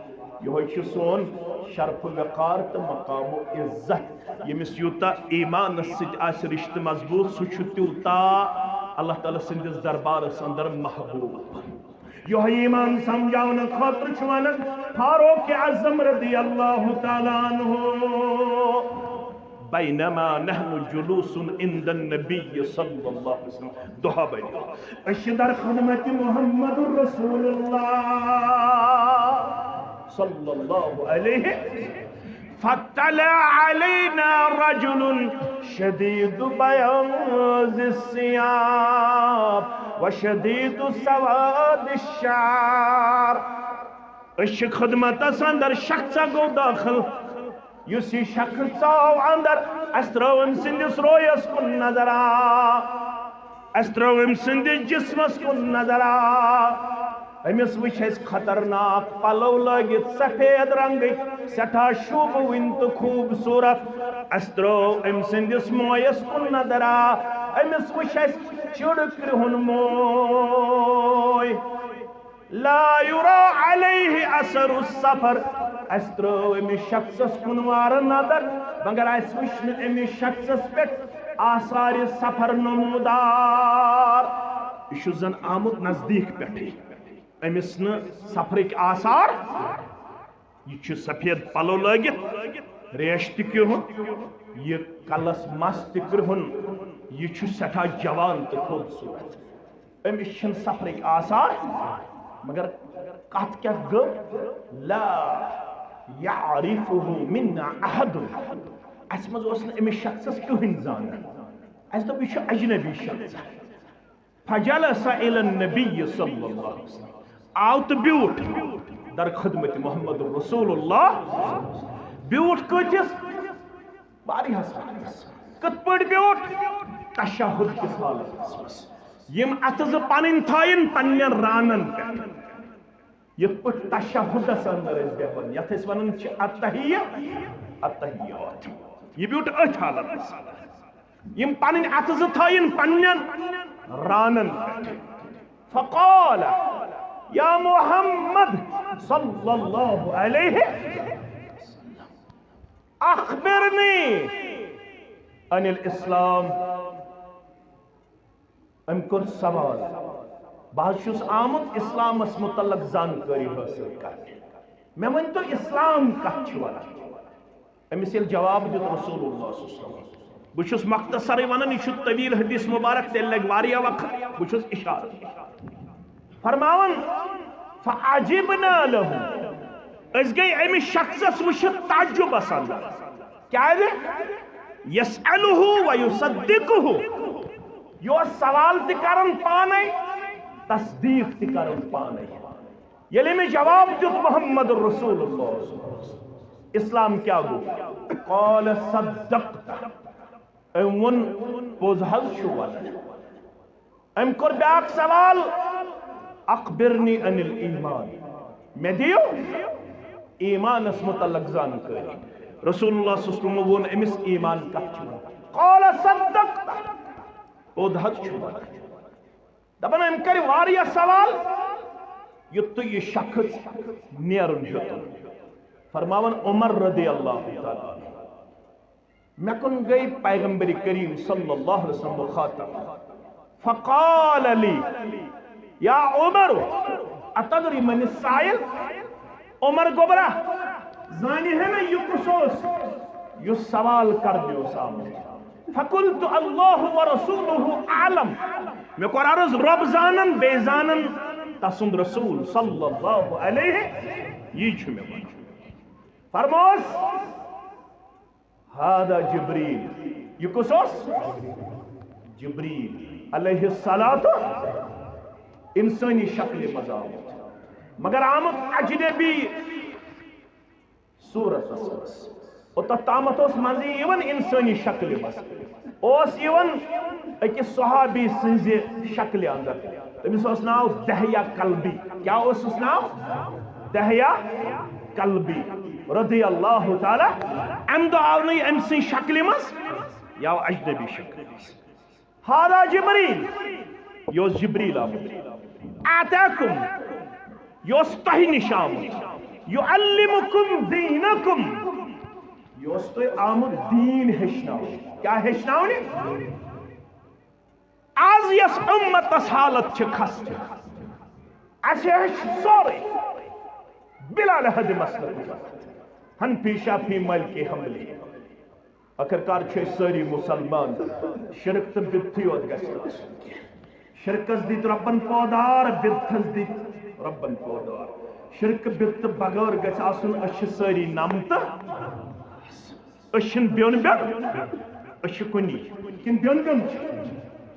یِہوٚے چھُ سون شرف و وقار تہٕ مقام و عزت۔ ییٚمِس یوٗتاہ ایمانس سۭتۍ آسہِ رشتہٕ مضبوٗط، سُہ چھُ تیوٗتاہ اللہ تعالیٰ سٕنٛدِس دربارس اندر محبوٗب۔ یِہوٚے ایمان سمجھاونہٕ خٲطرٕ چھُ ونان فاروق اعظم رضی اللہ تعالیٰ عنہ، بینما نحن جلوس عند النبی صلی اللہ علیہ وسلم، دۄہا بنیو۔ أسۍ چھِ در خدمت محمد رسول اللہ صلی اللہ علیہ۔ فطلع علينا رجل شديد بياض الثياب وشديد سواد الشعر۔ أسۍ چھِ خدمتس اندر، شخصا گوٚو دٲخل۔ یُس یہِ شخص ژاو اندر، اسہِ ترٲو أمۍ سٕنٛدِس رویس کُن نظر۔ آ، اسہِ ترٲو أمۍ سٕنٛدِس جسمس کُن نظر۔ آ، أمِس وٕچھ اسہِ خطرناک پلو لٲگِتھ، سفید رنگٕکۍ، سٮ۪ٹھاہ شوٗبوٕنۍ تہٕ خوٗبصوٗرت۔ اسہِ ترٲو أمۍ سٕنٛدِس مویس کُن نظر۔ آ، أمِس وٕچھ اسہِ چِڑ کرٛہُن موے۔ لا يرى عليه اثر السفر۔ اسہِ ترٲو أمِس شخصس کُن وارٕ نظر، مگر اسہِ وٕچھ نہٕ أمِس شخصس پٮ۪ٹھ آثارِ سفر نمودار۔ یہِ چھُ زن آمُت نزدیٖک پٮ۪ٹھٕے، أمِس نہٕ سفرٕکۍ آثار۔ یہِ چھُ سفید پلو لٲگِتھ، ریش تہِ کرٛہُن، یہِ کلس مس تہِ کرٛہُن، یہِ چھُ سٮ۪ٹھاہ جوان تہٕ خوٗبصوٗرت۔ أمِس چھِنہٕ سفرٕکۍ آثار، مگر کتھ کیٛاہ گٔو؟ لا يعرفه منا احد۔ اسہِ منٛز اوس نہٕ أمِس شخصس کٕہٕنۍ زانان۔ اسہِ دوٚپ، یہِ چھُ اجنبی شخص۔ فجلس الى النبي صلى الله عليه وسلم۔ آو تہٕ بیوٗٹھ در خدمت محمد رسول اللہ۔ بیوٗٹھ کۭتِس؟ واریاہس حالتس۔ کِتھ پٲٹھۍ بیوٗٹھ؟ تشہد کِس حالتس منٛز۔ یِم اتھٕ زٕ پنٕنۍ تھٲیِن پننٮ۪ن رانن پٮ۪ٹھ۔ یِتھ پٲٹھۍ تشہدس اندر أسۍ بیہوان، یتھ أسۍ ونان چھِ التحیہ، التحیات۔ یہِ بیوٗٹھ أتھۍ حالتس۔ یِم پنٕنۍ اتھٕ زٕ تھٲیِن پننٮ۪ن رانن پٮ۪ٹھ۔ فقال، یا محمد صلی اللہ علیہ وسلم، اخبرنی عن الاسلام۔ أمۍ کوٚر سوال، بہٕ حظ چھُس آمُت اسلامس متعلق زانکٲری حٲصِل کرنہِ۔ مےٚ ؤنۍ تو، اسلام کتھ چھُ ونان؟ أمِس ییٚلہِ جواب دیُت رسول اللہ صلی اللہ علیہ وسلم، بہٕ چھُس مختصرٕے ونان، یہِ چھُ طویل حدیث مبارک، تیٚلہِ لگہِ واریاہ وقت، بہٕ چھُس اشارٕ فرماوان۔ فعجبنا له، أسۍ گٔے أمِس شخصس وٕچھِتھ تعجبس اندر۔ کیازِ؟ یسألہ و یصدقہ۔ یہِ اوس سوال تہِ کران پانے، تصدیق تہِ کران پانے۔ ییٚلہِ أمِس جواب دیُت محمد رسول اللہ، اسلام کیٛاہ گوٚو؟ قال صدقت۔ أمۍ ووٚن، پوٚز حظ چھُ ونان۔ أمۍ کوٚر بیٛاکھ سوال، اخبرنی عن الایمان، مےٚ دِیِو ایمانس متعلق زانکٲری۔ رسول اللہ صلی اللہ علیہ وسلم ووٚن أمِس، ایمان کتھ چھُ ونان؟ قال صدقت، پوٚد حظ چھُ ونان۔ دپان أمۍ کرِ واریاہ سوال، یُتھُے یہِ شخص نیرُن ہیوٚتُن۔ فرماوان عمر رضی اللہ تعالیٰ عنہ، مےٚ کُن گٔے پیغمبر کریم صلی اللہ علیہ وسلم مخاطب۔ فقال لی، یا عمر، اتدری من السائل؟ عمر گوٚبرا، زانہِ ہے نہ یہِ کُس اوس، یُس سوال کرنہِ اوس آمُت؟ فقلت، اللہ ورسولہ اعلم۔ مےٚ کوٚر عرض، رۄب زانن، بیٚیہِ زانن تسُنٛد رسول صلی اللہ علیہ، یی چھُ مےٚ وَنُن۔ فرموس، هذا جبريل۔ یہِ کُس اوس؟ جبريل علیہ الصلوۃ، انسٲنی شکلہِ منٛز آمُت، مگر آمُت اجنبی صورتس منٛز۔ اور تتھ تامتھ اوس منٛزٕ یِوان انسٲنی شکلہِ منٛز، اوس یِوان أکِس صحابی سٕنٛزِ شکلہِ اندر۔ تٔمِس اوس ناو دحیہ کلبی۔ کیٛاہ اوسُس ناو؟ دحیہ کلبی رضی اللہ تعالیٰ۔ امہِ دۄہ آو نہٕ یہِ أمۍ سٕنٛزِ شکلہِ منٛز، یہِ آو اجنبی شکلہِ منٛز۔ هذا جبريل، یہِ اوس جبریل آمُت۔ آتاکم، یہِ اوس تۄہہِ نِش آمُت۔ یعلمکم دینکم، یہِ اوس تۄہہِ آمُت دیٖن ہیٚچھناونہِ۔ کیٛاہ ہیٚچھناونہِ؟ از یۄس اُمتس حالت چھِ خستہٕ، اسہِ ہیٚچھ سورُے بلا لحد مسلک۔ حنفی شافعی مالکی حنبلی، ٲخر کار چھِ أسۍ سٲری مُسلمان۔ شرک تہٕ بدتھٕے یوت گژھِ نہٕ آسُن کینٛہہ۔ شرکس دِتۍ رۄبن پٲدار، بدتھس دِتۍ رۄبن پٲدار۔ شرک بدتہٕ بغٲر گژھِ آسُن، أسۍ چھِ سٲری نمتہٕ۔ أسۍ چھِنہٕ بیوٚن بیوٚن، أسۍ چھِ کُنی۔ کِنہٕ بیوٚن بیوٚن چھِ؟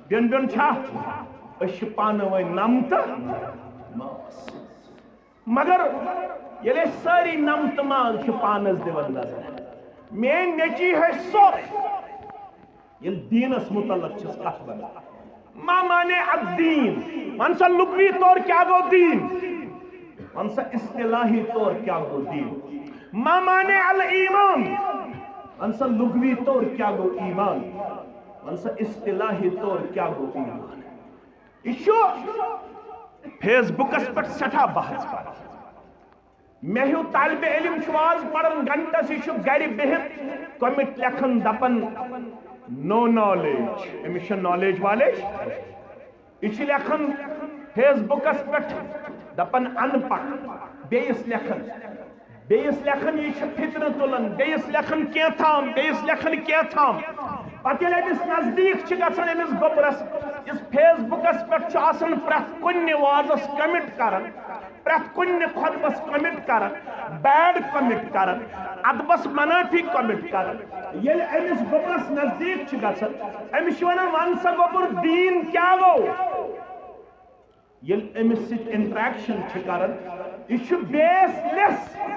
بیوٚن بیوٚن چھا؟ أسۍ چھِ پانہٕ ؤنۍ نَم تہٕ ماس۔ مگر ییٚلہِ أسۍ سٲری نَم تہٕ ماس چھِ پانَس دِوان نظر، میٲنۍ نیٚچی ہے سۄ، ییٚلہِ دیٖنَس مُتعلق چھِس کَتھ وَنان۔ ما معنی الدین؟ وَن سا لغوی طور کیٛاہ گوٚو دیٖن؟ وَن سا اصطلاحی طور کیٛاہ گوٚو دیٖن؟ ما معنی الایمان؟ وَن سا لغوی طور کیٛاہ گوٚو ایمان؟ وَن سا اصطلاحی طور کیٛاہ گوٚو ایمان؟ یہِ چھُ فیس بُکَس پٮ۪ٹھ سٮ۪ٹھاہ بحث کران۔ مےٚ ہیوٗ طالبِ علم چھُ آز پران گھنٹس، یہِ چھُ گرِ بِہِتھ comment لیکھان، دپان، "No knowledge"، أمِس چھےٚ knowledge والے۔ یہِ چھُ لیکھان فیس بُکس پٮ۪ٹھ، دپان، "ان پڑھ"، بیٚیِس لیکھان، بیٚیِس لیکھان، یہِ چھُ فتنہٕ تُلان، بیٚیِس لیکھان کینٛہہ تام، بیٚیِس لیکھان کینٛہہ تام۔ پتہٕ ییٚلہِ أمِس نزدیٖک چھِ گژھان، أمِس گوٚبرس، یُس فیس بُکس پٮ۪ٹھ چھُ آسان پرٛٮ۪تھ کُنہِ وازس comment کران، پرٛٮ۪تھ کُنہِ خۄطبس comment کران، bad comment کران، ادبس منافی comment کران۔ ییٚلہِ أمِس گوٚبرس نزدیٖک چھِ گژھان، أمِس چھِ ونان، "وَن سا گوٚبُر، دیٖن کیٛاہ گوٚو؟" ییٚلہِ أمِس سۭتۍ interaction چھِ کران، یہِ چھُ baseless،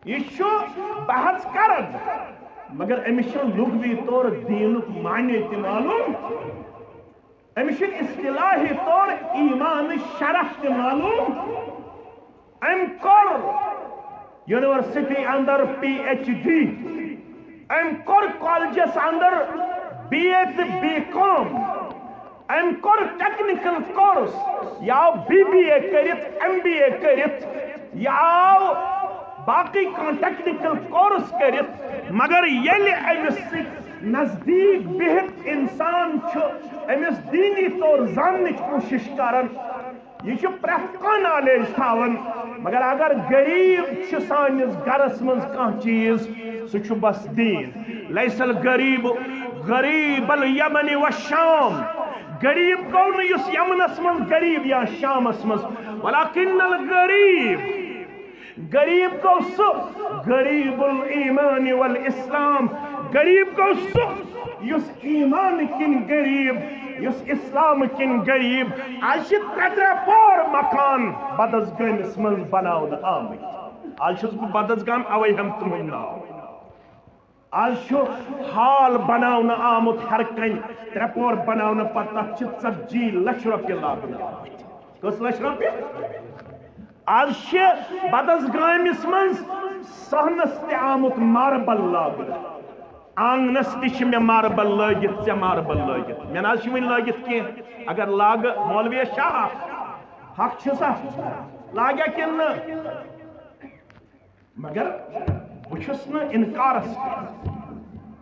یہِ چھُ بحث کران، مگر أمِس چھُنہٕ لغوی طور دیٖنُک معنی تہِ معلوم۔ أمِس چھُ اصطلاحی طور ایمان شرح تہِ معلوم۔ أمۍ کوٚر یونیورسٹی اندر پی ایچ ڈی، أمۍ کوٚر کالجس اندر بی اے تہٕ بی کام، أمۍ کوٚر technical course، یہِ آو بی بی اے کٔرِتھ، ایم بی اے کٔرِتھ، یہِ آو باقٕے کانٛہہ technical course کٔرِتھ، مگر ییٚلہِ أمِس سۭتۍ نزدیٖک بِہِتھ اِنسان چھُ أمِس دیٖنی طور زاننٕچ کوٗشِش کران، یہِ چھُ پرٛٮ۪تھ کانٛہہ knowledge تھاوان، مگر اگر غریٖب چھُ سٲنِس گرس منٛز کانٛہہ چیٖز، سُہ چھُ بس دیٖن۔ لیس الغریب غریب الیمن والشام۔ غریٖب گوٚو نہٕ یُس یمنس منٛز غریٖب یا شامس منٛز، ولکن الغریب، غریٖب گوٚو سُہ غریٖب الایمان والاسلام، غریٖب گوٚو سُہ یُس ایمان کِنۍ غریٖب، یُس اسلام کِنۍ غریٖب۔ از چھِ ترٛےٚ ترٛےٚ پور مکان بدس گٲمِس منٛز بناونہٕ آمٕتۍ۔ از چھُس بہٕ بدس گام، اوے ہٮ۪م تُہُنٛد ناو۔ از چھُ ہال بناونہٕ آمُت ہر کنہِ، ترٛےٚ پور بناونہٕ پتہٕ، تتھ چھِ ژتجی لچھ رۄپیہِ لاگنہٕ آمٕتۍ۔ کٔژ لچھ رۄپیہِ؟ از چھِ بدس گٲمِس منٛز صحنس تہِ آمُت ماربل لاگنہٕ، آنگنس تہِ چھِ مےٚ ماربل لٲگِتھ، ژےٚ ماربل لٲگِتھ، مےٚ نہ حظ چھِ وٕنہِ لٲگِتھ کینٛہہ۔ اگر لاگہٕ، مولوی چھا اکھ، حق چھُ سا، لاگیا کِنہٕ نہٕ؟ مگر بہٕ چھُس نہٕ انکارس کینٛہہ۔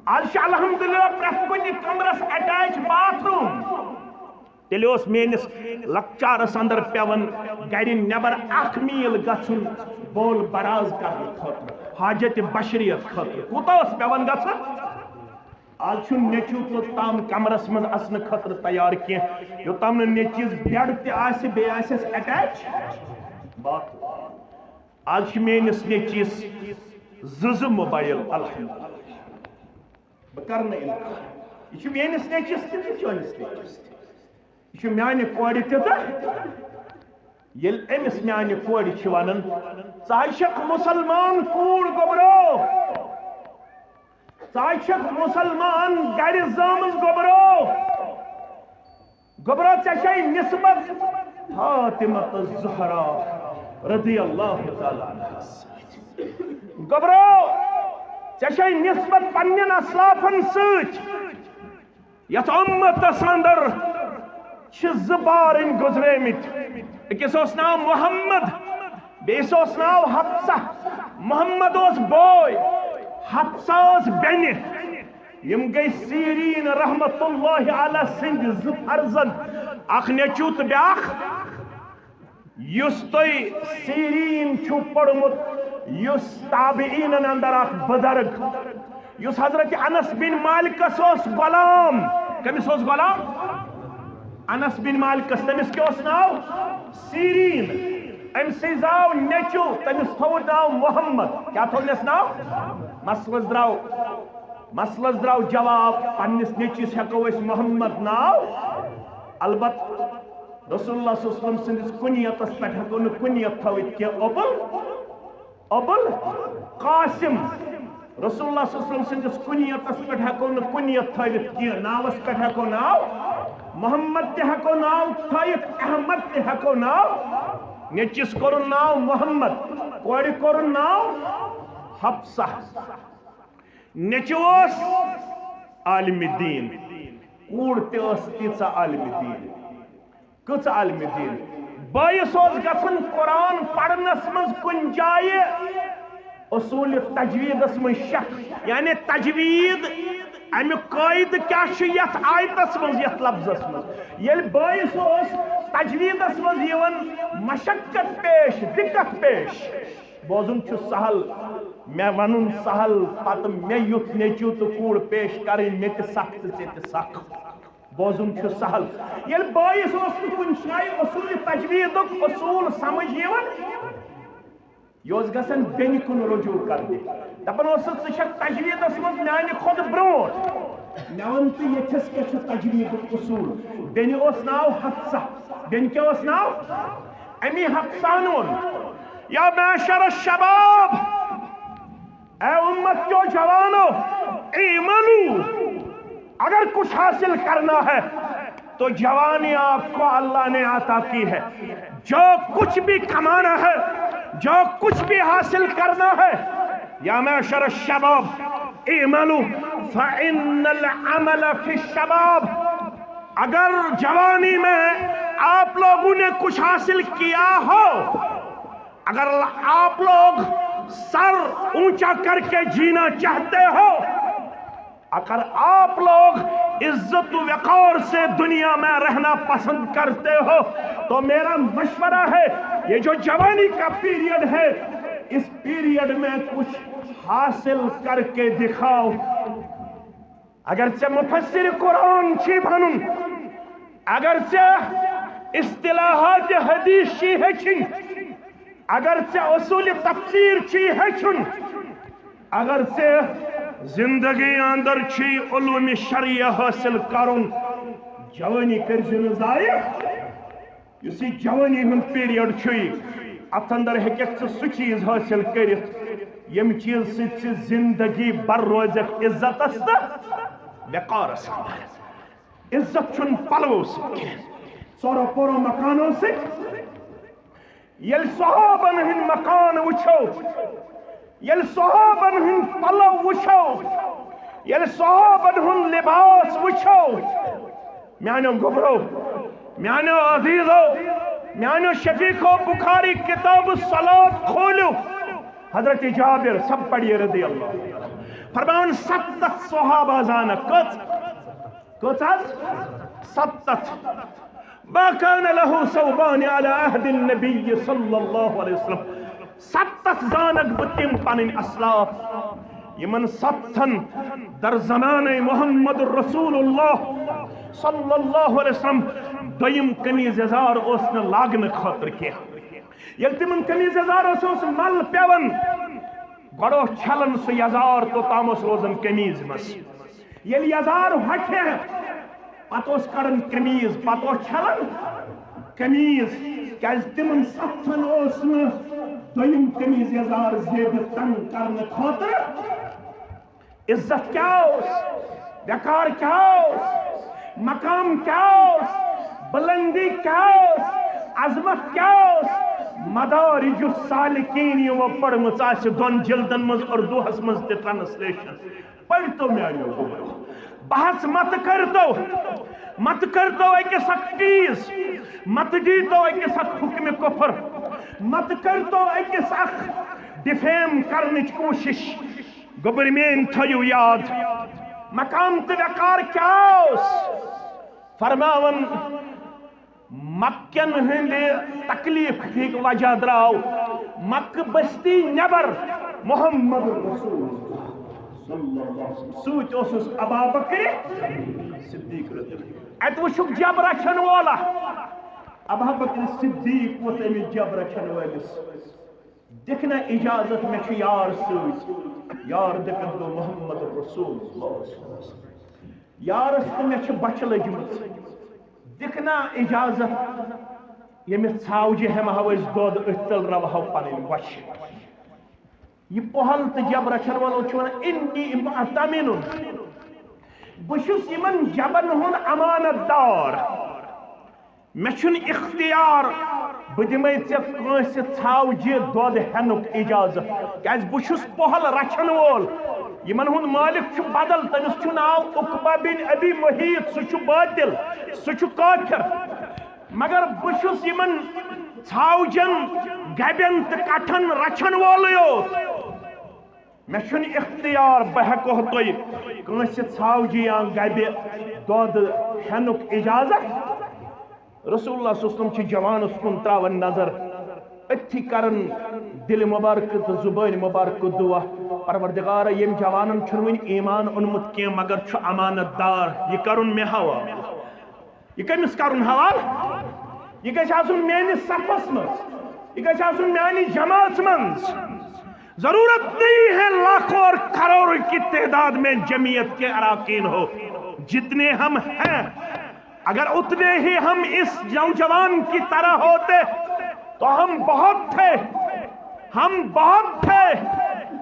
از چھِ الحمدللہ پرٛٮ۪تھ کُنہِ کمرس attach bathroom۔ تیٚلہِ اوس میٲنِس لۄکچارس اندر پٮ۪وان گرِ نٮ۪بر اکھ میٖل گژھُن بول براز کرنہٕ خٲطرٕ، حاجت بشریت خٲطرٕ۔ کوٗتاہ اوس پٮ۪وان گژھُن؟ از چھُنہٕ نیٚچوٗ توٚت تام کمرس منٛز اژنہٕ خٲطرٕ تیار کینٛہہ، یوٚتام نہٕ نیٚچوِس bed تہِ آسہِ، بیٚیہِ آسٮ۪س attach bathroom۔ از چھِ میٲنِس نیٚچوِس زٕ زٕ موبایل، الحمدللہ۔ بہٕ کرٕ نہٕ اِنکار۔ یہِ چھُ میٲنِس نیٚچوِس تہِ تہٕ چٲنِس نیٚچوِس تہِ۔ یہِ چھُ میانہِ کورِ تہِ تہٕ ییٚلہِ أمِس میانہِ کورِ چھِ وَنان، "ژٕ حظ چھَکھ مُسلمان کوٗر، گوٚبرو، ژٕ حظ چھَکھ مُسلمان گرِ زامٕژ، گوٚبرو، گوٚبرو، ژےٚ چھے نسبت فاطمہ الزہرا رضی اللہ تعالیٰ عنہا سۭتۍ، گوٚبرو، ژےٚ چھے نسبت پننٮ۪ن اسلافن سۭتۍ۔" یتھ امتس اندر چھِ زٕ بارٕنۍ گُزریمٕتۍ۔ أکِس اوس ناو محمد، بیٚیِس اوس ناو حفصہ۔ محمد اوس بوے، حفصہ ٲس بیٚنہِ۔ یِم گٔے سیٖریٖن رحمت اللہ علیہ سٕنٛدۍ زٕ فرزند، اکھ نیٚچوٗ تہٕ بیٛاکھ۔ یُس تۄہہِ سیٖریٖن چھُو پوٚرمُت، یُس تابعیٖنَن اندر اکھ بُزرگ، یُس حضرت انس بن مالکس اوس غلام۔ کٔمِس اوس غلام؟ انس بن مالکس۔ تٔمِس کیٛاہ اوس ناو؟ سیٖریٖن۔ أمۍ سٕے زاو نیٚچوٗ، تٔمِس تھوٚو ناو محمد۔ کیٛاہ تھوٚونس ناو؟ مسلس درٛاو مسلس درٛاو جواب، پننِس نیٚچوِس ہٮ۪کو أسۍ محمد ناو، البتہ رسول اللہ صلی اللہ علیہ وسلم سٕنٛدِس کُنیتس پٮ۪ٹھ ہٮ۪کو نہٕ کُنیت تھٲوِتھ کینٛہہ، ابوالقاسم۔ رسول اللہ صلی اللہ علیہ وسلم سٕنٛدِس کُنیتس پٮ۪ٹھ ہٮ۪کو نہٕ کُنیت تھٲوِتھ کینٛہہ، ناوس پٮ۪ٹھ ہٮ۪کو ناو محمد تہِ ہٮ۪کو ناو تھٲوِتھ، احمد تہِ ہٮ۪کو ناو۔ نیٚچوِس کوٚرُن ناو محمد، کورِ کوٚرُن ناو حفصہ۔ نیٚچوۍ اوس عالمِ دیٖن، کوٗر تہِ ٲس تیٖژاہ عالمِ دیٖن۔ کٔژ عالمِ دیٖن؟ بٲیِس اوس گژھان قرآن پرنس منٛز کُنہِ جایہِ اصوٗلِ تجویٖدس منٛز شک، یعنی تجویٖد اَمیُک قٲعدٕ کیٛاہ چھُ یَتھ آیتس منٛز، یَتھ لفظس منٛز۔ ییٚلہِ بٲیِس اوس تجویٖدس منٛز یِوان مشقت پیش، دِقت پیش، بوزُن چھُ سہل، مےٚ وَنُن سہل، پتہٕ مےٚ یُتھ نیٚچوٗ تہٕ کوٗر پیش کرٕنۍ، مےٚ تہِ سخ تہٕ ژےٚ تہِ سخ۔ بوزُن چھُ سہل۔ ییٚلہِ بٲیِس اوس نہٕ کُنہِ جایہِ اصوٗلِ تجویٖدُک اصوٗل سمجھ یِوان، یہِ اوس گژھان بیٚنہِ کُن رجوع کرنہِ۔ دپان اوسُس، "ژٕ چھکھ تجویٖدس منٛز میانہِ کھۄتہٕ برونٛٹھ۔ مےٚ وَن تہٕ ییٚتھس کیٛاہ چھُ تجویٖدُک اصوٗل؟" بیٚنہِ اوس ناو حفصہ۔ بیٚنہِ کیٛاہ اوس ناو؟ امی حفصہ ہن ووٚن، یا معشر الشباب، اے امت کیو جوانو، اعملوا، اگر کچھ حاصل کرنا ہے تو جوانی آپ کو اللہ نے عطا کی ہے، جو کچھ بھی کمانا ہے، جو کچھ بھی حاصل کرنا ہے، یا معشر الشباب، اعملوا فإن العمل في الشباب، اگر جوانی میں آپ لوگوں نے کچھ حاصل کیا ہو، اگر آپ لوگ سر اونچا کر کے جینا چاہتے ہو، اگر آپ لوگ عزت و وقار سے دنیا میں رہنا پسند کرتے ہو، تو میرا مشورہ ہے، یہ جو جوانی کا پیریڈ ہے، اس پیریڈ میں کچھ حاصل کر کے دکھاؤ۔ اگر ژےٚ مفسر قرآن چھی بنُن، اگر ژےٚ اصطلاحات حدیث چھی ہیٚچھِنۍ، اگر ژےٚ اصوٗلِ تفسیر چھی ہیٚچھُن، اگر ژےٚ زندگی اندر چھی علوم شرعیہ حٲصِل کرُن، جوٲنی کٔرۍ زِ نہٕ ضایع۔ یُس یہِ جوٲنی ہُنٛد پیریڈ چھُے، اتھ اندر ہیٚککھ ژٕ سُہ چیٖز حٲصِل کٔرِتھ، ییٚمہِ چیٖز سۭتۍ ژٕ زندگی بھر روزکھ عزتس تہٕ وقارس اندر۔ عزت چھُنہٕ پلوو سۭتۍ کینٛہہ، ژورو پورو مکانو سۭتۍ۔ ییٚلہِ صحابن ہٕنٛدۍ مکان وٕچھو، ییٚلہِ صحابن ہٕنٛدۍ پلو وٕچھو، ییٚلہِ صحابن ہُنٛد لباس وٕچھو، میانیو گوٚبرو، میانیو عزیزو، میانیو شفیقو، بخاری کتاب الصلات کھولیو، حضرت جابر سب پڑھیے رضی اللہ عنہ۔ فرماوان، ستتھ صحابہ زانکھ۔ کٔژ؟ کٔژ حظ؟ ستتھ۔ ما كان له ثوبان على عهد النبي صلى الله عليه وسلم۔ ستتھ زانکھ بہٕ تِم پنٕنۍ اسلاف، یِمن ستتھن در زمانہ محمد رسول اللہ صلی اللہ علیہ وسلم دوٚیِم قمیٖض یزار اوس نہٕ لاگنہٕ خٲطرٕ کینٛہہ۔ ییٚلہِ تِمن قمیٖض یزارس اوس مل پٮ۪وان، گۄڈٕ اوس چھلان سُہ یزار، توٚتام اوس روزان قمیٖض منٛز۔ ییٚلہِ یزار ہۄکھِ ہا، پتہٕ اوس کڑان قمیٖض، پتہٕ اوس چھلان قمیٖض، کیازِ تِمن ستتھن اوس نہٕ دوٚیِم قمیٖض یزار زیبہِ تنگ کرنہٕ خٲطرٕ۔ عزت کیٛاہ اوس؟ وقار کیٛاہ اوس؟ مقام کیٛاہ اوس؟ بلندی کیٛاہ اوس؟ عظمت کیٛاہ اوس؟ مدارج السالکین یِمو پٔرمٕژ آسہِ دۄن جلدن منٛز، اردوہس منٛز تہِ ٹرانسلیشن۔ پٔرۍتو میانیو گوٚبرو۔ بحث مت کٔرۍتو، مت کٔرۍتو أکِس اکھ ٹیٖز، مت دیٖتو أکِس اکھ حکمِ کفر، مت کٔرۍتو أکِس اکھ ڈیفیم کرنٕچ کوٗشش۔ گوٚبرۍ میٲنۍ تھٲیِو یاد، مقام تہٕ وقار کیٛاہ اوس؟ فرماوان، مکن ہٕنٛدِ تکلیف ہٕنٛدۍ وجہ درٛاو مکہ بستی نٮ۪بر محمد رسول اللہ صلی اللہ علیہ وسلم سۭتۍ اوسُس ابا بکر صدیق رضی اللہ عنہ۔ اتہِ وٕچھُکھ جب رچھن وولا، ابا بکر صدیق ووت أمِس جب رچھن وٲلِس۔ دِکھ نہ اجازت، مےٚ چھُ یار سۭتۍ۔ یار دٔپِتھ گوٚو محمد رسول اللہ صلی اللہ علیہ وسلم۔ یارس تہٕ مےٚ چھِ بۄچھِ لٔجمٕژ، دِکھ نا اجازت، ییٚمِس ژھاوجہِ ہٮ۪مہٕ ہاو أسۍ دۄد، أتھۍ تل رَوہاو پنٕنۍ بۄچھِ۔ یہِ پۄہل تہٕ جب رچھن وول چھُ ونان، "انی مؤتمن"، بہٕ چھُس یِمن جبن ہُنٛد امانت دار۔ مےٚ چھُنہٕ اختیار بہٕ دِمے ژےٚ کٲنٛسہِ ژھاوجہِ دۄد ہٮ۪نُک اجازت، کیازِ بہٕ چھُس پۄہل رچھن وول۔ یِمن ہُنٛد مٲلِک چھُ بدل، تٔمِس چھُ ناو عقبہ بن ابی محیط، سُہ چھُ باطل، سُہ چھُ کافر۔ مگر بہٕ چھُس یِمن ژھاوجن، گبٮ۪ن تہٕ کٹھن رچھن وولٕے یوت۔ مےٚ چھُنہٕ اختیار بہٕ ہٮ۪کو تۄہہِ کٲنٛسہِ ژھاوجہِ یا گبہِ دۄد ہٮ۪نُک اجازت۔ رسول اللہ صلی اللہ علیہ وسلم چھِ جوانس کُن تراوان نظر، أتھی کران دِلہِ مبارکہٕ تہٕ زُبٲنۍ مبارکہٕ دُعا، "پروردگارا، ییٚمۍ جوانن چھُنہٕ وُنہِ ایمان اوٚنمُت کینٛہہ مگر چھُ امانت دار، یہِ کرُن مےٚ حوالہٕ۔" یہِ کٔمِس کرُن حوالہٕ؟ یہِ گژھِ آسُن میٲنِس صفس منٛز، یہِ گژھِ آسُن میانہِ جماعژ منٛز۔ ضرورت نہیں ہے لاکھوں اور کروڑوں کی تعداد میں جمعیت کے اراکین ہو، جتنے ہم ہیں، اگر اتنے ہی ہم اس نوجوان کی طرح ہوتے تو ہم بہت تھے، ہم بہت تھے۔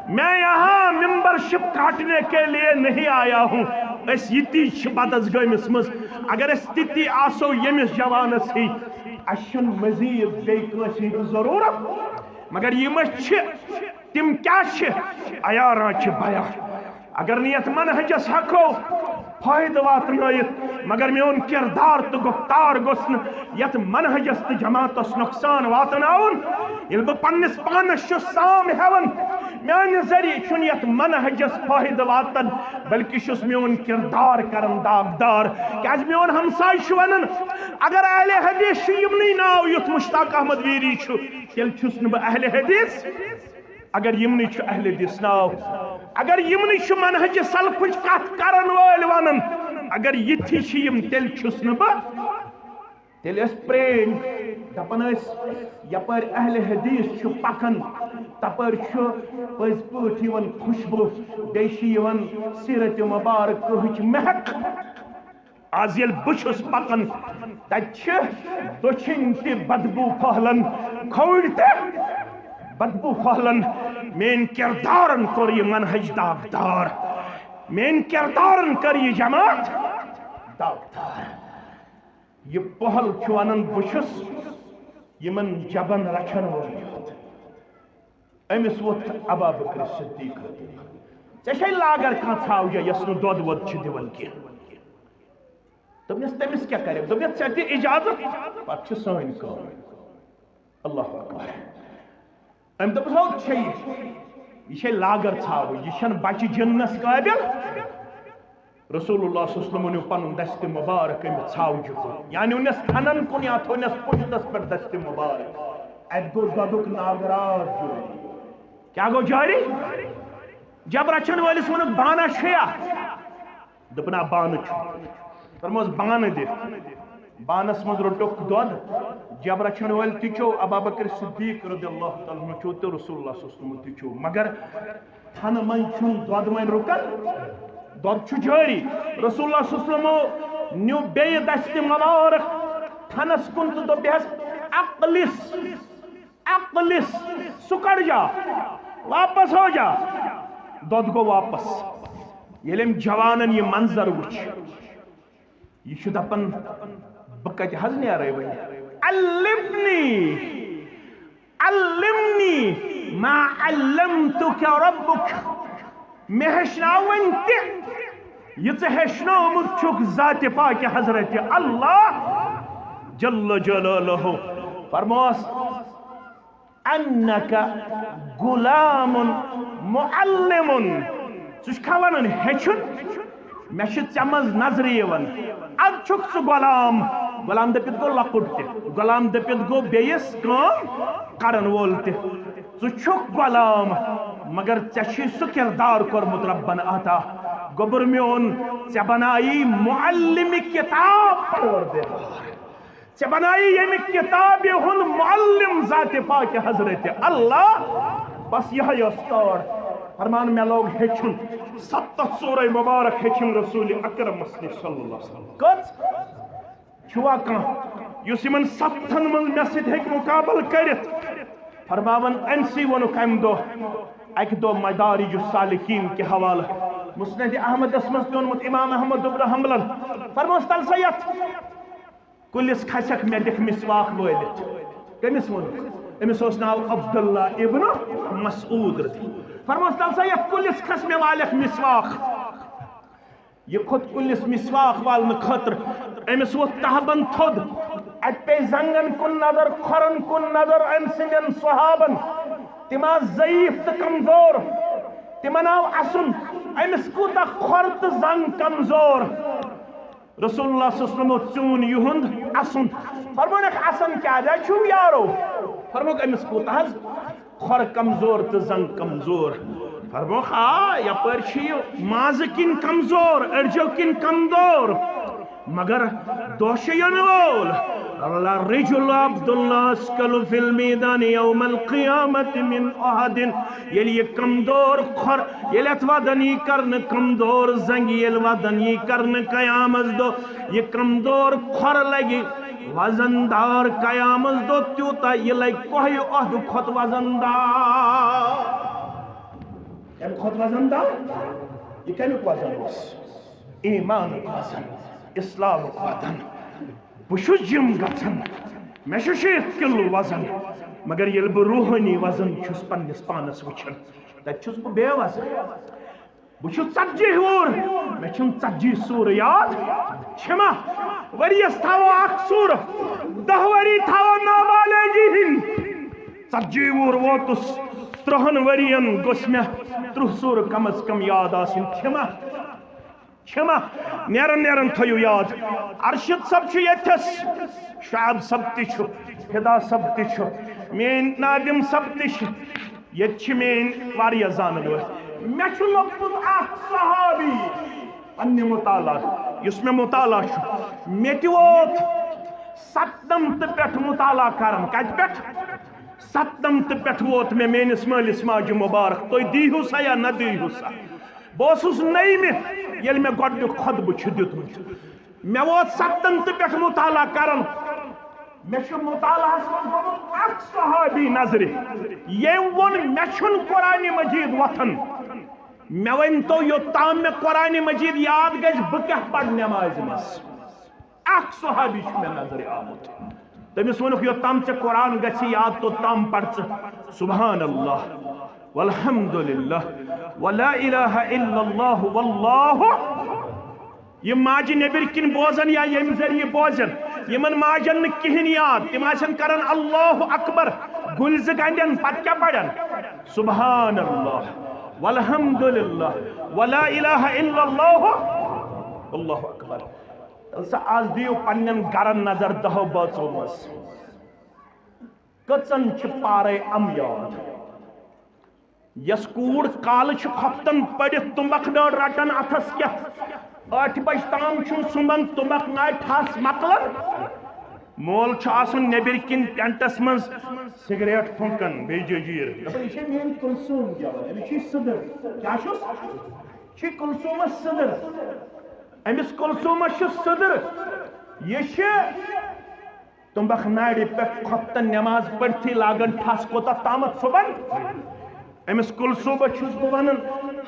میں یہاں ممبرشپ کاٹنے کے لیے نہیں آیا ہوں۔ أسۍ ییٚتی چھِ بدس گٲمِس منٛز۔ اگر أسۍ تِتی آسو ییٚمِس جوانس ہی، اَسہِ چھُنہٕ مزید بیٚیہِ کٲنٛسہِ ہٕنٛز ضروٗرت۔ مگر یِم أسۍ چھِ، تِم کیٛاہ چھِ؟ عیاران چھِ بیان۔ اگر نہٕ یتھ منہجس ہٮ۪کو فٲیدٕ واتنٲیِتھ، مگر میون کردار تہٕ گفتار گوٚژھ نہٕ یتھ منہجس تہٕ جماعتس نۄقصان واتناوُن۔ ییٚلہِ بہٕ پننِس پانس چھُس سام ہٮ۪وان، میانہِ ذٔریعہٕ چھُنہٕ یتھ منہجس فٲیدٕ واتان، بلکہِ چھُس میون کردار کران داغدار۔ کیازِ میون ہمساے چھُ ونان، اگر اہل حدیث چھُ یِمنٕے ناو یُتھ مشتاق احمد ویری چھُ، تیٚلہِ چھُس نہٕ بہٕ اہل حدیث۔ اگر یِمنٕے چھُ اہل حدیث ناو، اگر یِمنٕے چھُ منہج سلفٕچ کتھ کرن وٲلۍ ونان، اگر یِتھی چھِ یِم، تیٚلہِ چھُس نہٕ بہٕ۔ تیٚلہِ ٲسۍ پرٛٲنۍ دپان ٲسۍ، یپٲرۍ اہل حدیث چھُ پکان، تپٲرۍ چھُ پٔزۍ پٲٹھۍ یِوان خوشبو، بیٚیہِ چھِ یِوان سیرت مبارکہٕچ مہک۔ آز ییٚلہِ بہٕ چھُس پکان، تتہِ چھِ دٔچھِنۍ تہِ بدبو پھٔہلان، کھووٕرۍ تہِ بدبو پھٔہلان۔ میٲنۍ کردارن کوٚر یہِ منہج داغدار، میٲنۍ کردارن کٔر یہِ جماعت داغدار۔ یہِ پۄہل چھُ ونان، بہٕ چھُس یِمن جبن رچھن وول یوت۔ أمِس ووٚتھ ابا بکر صدیق رضی اللہ عنہ۔ ژےٚ چھے لاگر کانٛہہ ژھاوجہ یۄس نہٕ دۄد وۄد چھِ دِوان کینٛہہ؟ دوٚپنس، تٔمِس کیٛاہ کرِ؟ دوٚپنس، ژےٚ دِ اجازت، پتہٕ چھِ سٲنۍ کٲم۔ اللہ اکبر۔ أمۍ دوٚپُس، ہو، چھے یہِ، یہِ چھے لاگر ژھاوٕج، یہِ چھَنہٕ بچہِ جِننس قٲبِل۔ رسول اللہ صلی اللہ علیہ وسلم نیوٗ پنُن دستِ مبارک أمِس ژھاوجہِ کُن، یا نیوٗنس تھنن کُن، یا تھوونس پُشتس پٮ۪ٹھ دستِ مبارک۔ اتہِ گوٚو دۄدُک ناگراز جٲری۔ کیٛاہ گوٚو جٲری؟ جب رچھن وٲلِس ووٚنُکھ، بانہ چھُیا؟ دوٚپُن، آ، بانہٕ چھُ۔ فرموس، بانہٕ دِ۔ بانس منٛز روٚٹُکھ دۄد۔ جب رچھن وٲلۍ تہِ چیوٚو، ابا بکر صدیق رضی اللہ تعالیٰ عنہ چیوٚو تہٕ رسول اللہ صلی اللہ علیہ وسلم تہِ چیوٚو۔ مگر تھنہٕ منٛز چھُنہٕ دۄد وۄنۍ رُکان، دۄد چھُ جٲری۔ رسول اللہ صلی اللہ علیہ وسلمو نیوٗ بیٚیہِ دستِ مبارک تھنس کُن تہٕ دوٚپ، "بیٚہس اقلس، اقلس، سُہ کڑ جا، واپس ہو جا، دۄد گوٚو واپس۔" ییٚلہِ أمۍ جوانن یہِ منظر وُچھ، یہِ چھُ دپان، بہٕ کتہِ حظ نیرے وۄنۍ؟ علمنی، علمنی ما علمتک ربک۔ مےٚ ہیٚچھناو وۄنۍ تہِ، یہِ ژٕ ہیٚچھنومُت چھُکھ ذاتِ پاکِ حضرت اللہ جل جلالہ۔ فرموس، انک غلام معلم۔ ژٕ چھُکھا ونان ہیٚچھُن؟ مےٚ چھُ ژےٚ منٛز نظرِ یِوان۔ ادٕ چھُکھ ژٕ غلام۔ غلام دٔپِتھ گوٚو لۄکُٹ تہِ۔ غلام دٔپِتھ گوٚو بیٚیِس کٲم کرن وول تہِ۔ ژٕ چھُکھ غلام، مگر ژےٚ چھُے سُہ کردار کوٚرمُت ربن عطا۔ گوٚبُر میون، ژےٚ بنایی معلم کتاب پروردگار۔ ژےٚ بنایی ییٚمہِ کتابہِ ہُنٛد معلم ذاتِ پاکِ حضرت اللہ۔ بس یِہوٚے اوس کارڈ۔ فرمان، مےٚ لوگ ہیٚچھُن، ستتھ سورہ مبارک ہیٚچھِم رسول اکرمس نِش صلی اللہ علیہ وسلم۔ کٔژ؟ چھُوا کانٛہہ یُس یِمن ستتھن منٛز مےٚ سۭتۍ ہیٚکہِ مُقابلہٕ کٔرِتھ؟ فرماوان، أمۍ سٕے ووٚنُکھ اَمہِ دۄہ، اَکہِ دۄہ مدارج السالکین کہِ حوالہٕ، مسند احمدس منٛز تہِ اوٚنمُت امام احمد ابن حنبلن۔ فرموس، تل سا یتھ کُلِس کھسکھ، مےٚ دِکھ مسواک وٲلِتھ۔ کٔمِس ووٚن؟ أمِس اوس ناو عبداللہ ابن مسعود رضی۔ فرموس، تل سا یتھ کُلِس کھس، مےٚ والکھ مسواک۔ یہِ کھوٚت کُلِس مسواک والنہٕ خٲطرٕ۔ أمِس ووٚتھ تہبند تھوٚد۔ اَتہِ پیٚیہِ زنٛگن کُن نظر، کھۄرن کُن نظر أمۍ سٕنٛدٮ۪ن صحابن۔ تِم آسہٕ ضعیف تہٕ کمزور۔ تِمن آو اَسُن، أمِس کوٗتاہ کھۄر تہٕ زنٛگ کمزور۔ رسول اللہ صلی اللہ علیہ وسلم اوس چون یِہُنٛد اَسُن۔ فرمونکھ، اَسَن کیٛازِ چھُو یارو؟ فرموکھ، أمِس کوٗتاہ حظ کھۄر کمزور تہٕ زنٛگ کمزور۔ فرموکھ، آ، یپٲرۍ چھُ یہِ مازٕ کِنۍ کمزور، أڈجو کِنۍ کمزور، مگر دۄہ چھُ یِنہٕ وول۔ لرجل عبداللہ اسکل فی المیدان یوم القیامت من احد۔ ییٚلہِ یہِ کمزور کھۄر، ییٚلہِ اتھ ودن یی کرنہٕ، کمزور زنٛگہِ ییٚلہِ ودن یی کرنہٕ قیامس دۄہ، یہِ کمزور کھۄر لگہِ وزن دار قیامس دۄہ تیوٗتاہ، یہِ لگہِ کوہہِ احد کھۄتہٕ وزن دار۔ کمہِ کھۄتہٕ وزن دار؟ یہِ کمیُک وزن اوس؟ ایمانُک وزن، اسلامُک وزن۔ بہٕ چھُس جم گژھان، مےٚ چھُ شیٖتھ کِلوٗ وزن، مگر ییٚلہِ بہٕ روحٲنی وزن چھُس پننِس پانس وٕچھان، تتہِ چھُس بہٕ بے وزن۔ بہٕ چھُس ژتجی وُہُر، مےٚ چھِنہٕ ژتجی سورٕ یاد۔ چھِما؟ ؤریَس تھاوو اکھ سورٕ، دَہ ؤری تھاوو نابالغی ہِنٛدۍ۔ ژتجی وُہُر ووتُس، ترٛہَن ؤرِین گوٚژھ مےٚ ترٕٛہ سورٕ کم از کم یاد آسٕنۍ۔ چھِما؟ چھِما؟ نیران نیران تھٲیِو یاد، ارشد صٲب چھُ ییٚتھس، شعیب صٲب تہِ چھُ، فدا صٲب تہِ چھُ، میٲنۍ نادم صٲب تہِ چھِ۔ ییٚتہِ چھِ میٲنۍ واریاہ زانن وٲلۍ۔ مےٚ چھُ لوٚبمُت اکھ صحابی پننہِ مطالعہ، یُس مےٚ مطالعہ چھُ، مےٚ تہِ ووت ستنمتہٕ پٮ۪ٹھ مطالعہ کران۔ کتہِ پٮ۪ٹھ؟ ستنمتہٕ پٮ۪ٹھ ووت مےٚ میٲنِس مٲلِس ماجہِ مُبارک، تُہۍ دیٖہِو سا یا نہ دیٖہِو سا۔ بہٕ اوسُس نٔیمہِ، ییٚلہِ مےٚ گۄڈٕنیُک خطبہٕ چھُ دیُتمُت۔ مےٚ ووت ستنمتہٕ پٮ۪ٹھ مطالعہ کران۔ مےٚ چھُ مطالعہس منٛز گوٚمُت اکھ صحابی نظرِ۔ ییٚمۍ ووٚن، مےٚ چھُنہٕ قرآنِ مجیٖد وۄتھان۔ مےٚ ؤنۍ تو، یوٚتام مےٚ قرآنِ مجیٖد یاد گژھِ، بہٕ کیٛاہ پرٕ نٮ۪مازِ منٛز؟ اکھ صحابی چھُ مےٚ نظرِ آمُت۔ تٔمِس ووٚنُکھ، یوٚتام ژےٚ قرآن گژھِ یاد، توٚتام پَر ژٕ سبحان اللہ، والحمد للہ، ولا الہ الا اللہ، واللہ۔ یِم ماجہِ نیٚبٕرۍ کِنۍ بوزن یا ییٚمہِ ذٔریعہٕ بوزن، یِمن ماجن نہٕ کِہیٖنۍ یاد، تِم آسن کران اللہ اکبر، گُلۍ زٕ گنٛڈن، پتہٕ کیٛاہ پرن؟ سبحان اللہ، والحمد للہ، ولا الہ الا اللہ، اللہ اکبر۔ تیٚلہِ سا آز دِیِو پننٮ۪ن گرن نظر دہو بٲژو منٛز۔ کٔژن چھِ پارے اَم یاد؟ یۄس کوٗر کالہٕ چھِ خۄفتن پٔرِتھ تُمبکھ نٲر رٹان اَتھس کٮ۪تھ، ٲٹھِ بجہِ تام چھُ سُمبان تُمبکھ نارِ ٹھس مۄکلان۔ مول چھُ آسان نیٚبٕرۍ کِنۍ ٹینٹس منٛز سگریٹ پھونکان، بیٚیہِ جٔجیٖر۔ دَپان، یہِ چھےٚ میٲنۍ کلثوم گٮ۪وان، أمِس چھُ یہِ سٕدٕر۔ کیٛاہ چھُس؟ چھِ کلثومس سٕدٕر۔ أمِس کلثومس چھُ سٕدٕر۔ یہِ چھِ تُمبکھ نارِ پٮ۪ٹھ خۄفتن نٮ۪ماز پٔرتھٕے لاگان ٹھس۔ کوٚتتھ تامتھ صُبحن؟ أمِس کلثومس چھُس بہٕ ونان،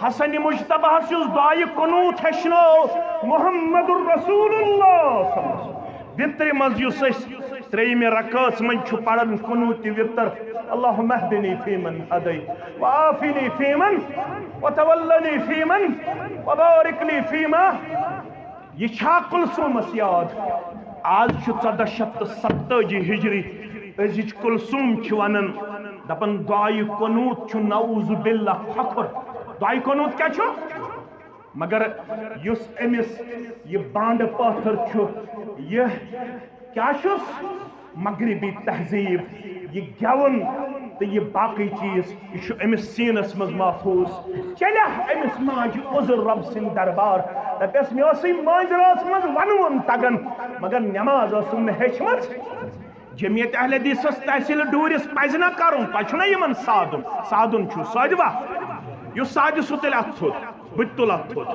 حسن مجتبیٰ ہس یُس دعایہِ قنوت ہیٚچھنٲو محمد رسول اللہ صلی اللہ علیہ وسلم۔ وِترِ منٛز یُس أسۍ ترٛیٚیِمہِ رکٲژ منٛز چھُ پران قنوتِ وِتر، اللہم اہدنی فیمن ہدیت، وعافنی فیمن، وتولنی فیمن، وبارک لی فیما۔ یہِ چھا کلثومس یاد؟ آز چھُ ژۄدہ شیٚتھ تہٕ ستتٲجی ہجری۔ أزِچ کلثوم چھِ ونان، دپان، دعایہِ قنوت چھُ نعوذ باللہ کھۄکھُر۔ دعایہِ قنوت کیٛاہ چھُ؟ مگر یُس أمِس یہِ بانڈٕ پٲتھٕر چھُ، یہِ کیٛاہ چھُس؟ مغربی تہذیٖب، یہِ گٮ۪وُن تہٕ یہِ باقٕے چیٖز، یہِ چھُ أمِس سیٖنس منٛز محفوٗظ۔ چلے أمِس ماجہِ عذر رۄب سٕنٛدِ دربار، دپٮ۪س، مےٚ ٲسٕے مٲنٛزِ رٲژ منٛز ونوُن تگان، مگر نٮ۪ماز ٲسٕم نہٕ ہیٚچھمٕژ۔ جمعیت اہل حدیثس تحصیل ڈوٗرِس پزِ نہ کرُن، تۄہہِ چھُنہ یِمن سادُن، سادُن چھُ سٲدوا۔ یُس سادِ سُہ تُلہِ اَتھ تھوٚد، بہٕ تہِ تُلہٕ اَتھ تھوٚد۔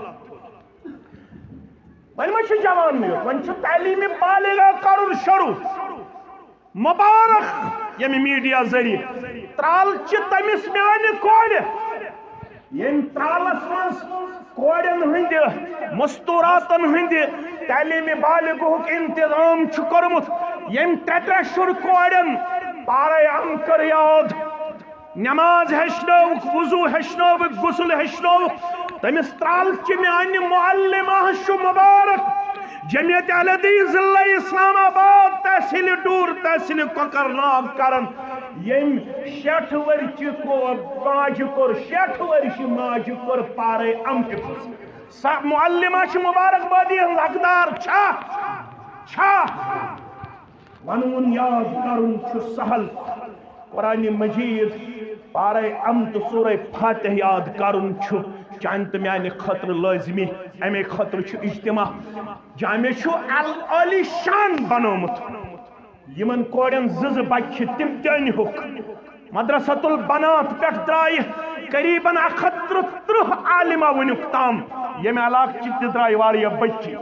وۄنۍ ما چھُ جوان یوت، وۄنۍ چھُ تعلیٖمِ بالغہ کَرُن شروٗع۔ مُبارک ییٚمہِ میٖڈیا ذٔریعہٕ ترٛالچہِ تٔمِس میٛانہِ کورِ، ییٚمۍ ترٛالَس منٛز کورٮ۪ن ہٕنٛدِ، مستوٗراتَن ہٕنٛدِ تعلیٖمِ بالغُک انتظام چھُ کوٚرمُت، ییٚمۍ ترٛےٚ ترٛےٚ شُرۍ کورٮ۪ن پارے اَم کٔر یاد۔ نماز ہیٚچھنٲوٕکھ، وضو ہیٚچھنٲوٕکھ، غسل ہیٚچھنٲوٕکھ۔ تٔمِس ترٛالچہِ میٛانہِ معلمہ چھُ مُبارک۔ جمعیت اہل حدیث ضلع اسلام آباد، تحصیل ڈور، تحصیل کۄکرناگ کرن، ییٚمۍ شیٹھ ؤرچہِ کو-، ماجہِ کوٚر، شیٹھ ؤرشہِ ماجہِ کوٚر پارے اَم حفظ۔ سۄ معلمہ چھِ مُبارک بٲدی ہٕنٛز حقدار چھا؟ چھا؟ ونوُن یاد کرُن چھُ سہل۔ قرآن مجید پارے اَم تہٕ سورہ فاتح یاد کرُن چھُ چانہِ تہٕ میانہِ خٲطرٕ لٲزمی۔ اَمے خٲطرٕ چھُ اجتماع جامع چھُ ال-، عالی شان بنومُت۔ یِمن کورٮ۪ن زٕ زٕ بچہِ چھِ، تِم تہِ أنۍ ہوکھ۔ مدرسۃ البنات پٮ۪ٹھ درٛایہِ قریباً اکھ ہتھ ترٕٛہ، ترٕٛہ عالمہ وٕنیُک تام۔ ییٚمہِ علاقہٕ چہِ تہِ درٛایہِ واریاہ بچی۔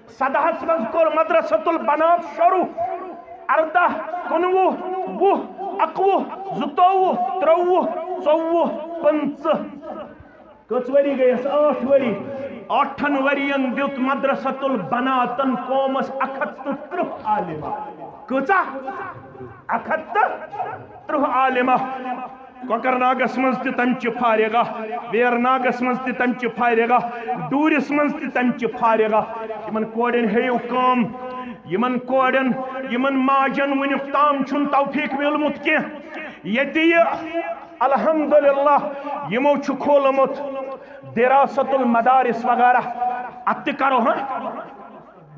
سدہس منٛز کوٚر مدرسۃ البنات شروع۔ اردہ، کُنوُہ، وُہ، اکوُہ، زٕتووُہ، ترٛووُہ، ژوٚوُہ، پٕنٛژٕہ۔ کٔژ ؤری گٔیَس؟ ٲٹھ ؤری۔ ٲٹھن ؤرین دیُت مدرسۃ البناتن قومس اکھ ہتھ تہٕ ترٕٛہ عالمہ۔ کۭژاہ؟ اکھ ہتھ تہٕ ترٕٛہ عالمہ۔ کۄکرناگس منٛز تہِ تمچہِ فارغہ، ویرناگس منٛز تہِ تمچہِ فارغہ، ڈوٗرِس منٛز تہِ تمچہِ فارغہ۔ یِمن کورٮ۪ن ہیٚیِو کٲم، یِمن کورٮ۪ن، یِمن ماجن وٕنیُک تام چھُنہٕ توفیٖق میوٗلمُت کینٛہہ۔ ییٚتہِ یہِ الحمدللہ یِمو چھُ کھولمُت دراست المدارس وغیرہ، اتھ تہِ کرو ہاں۔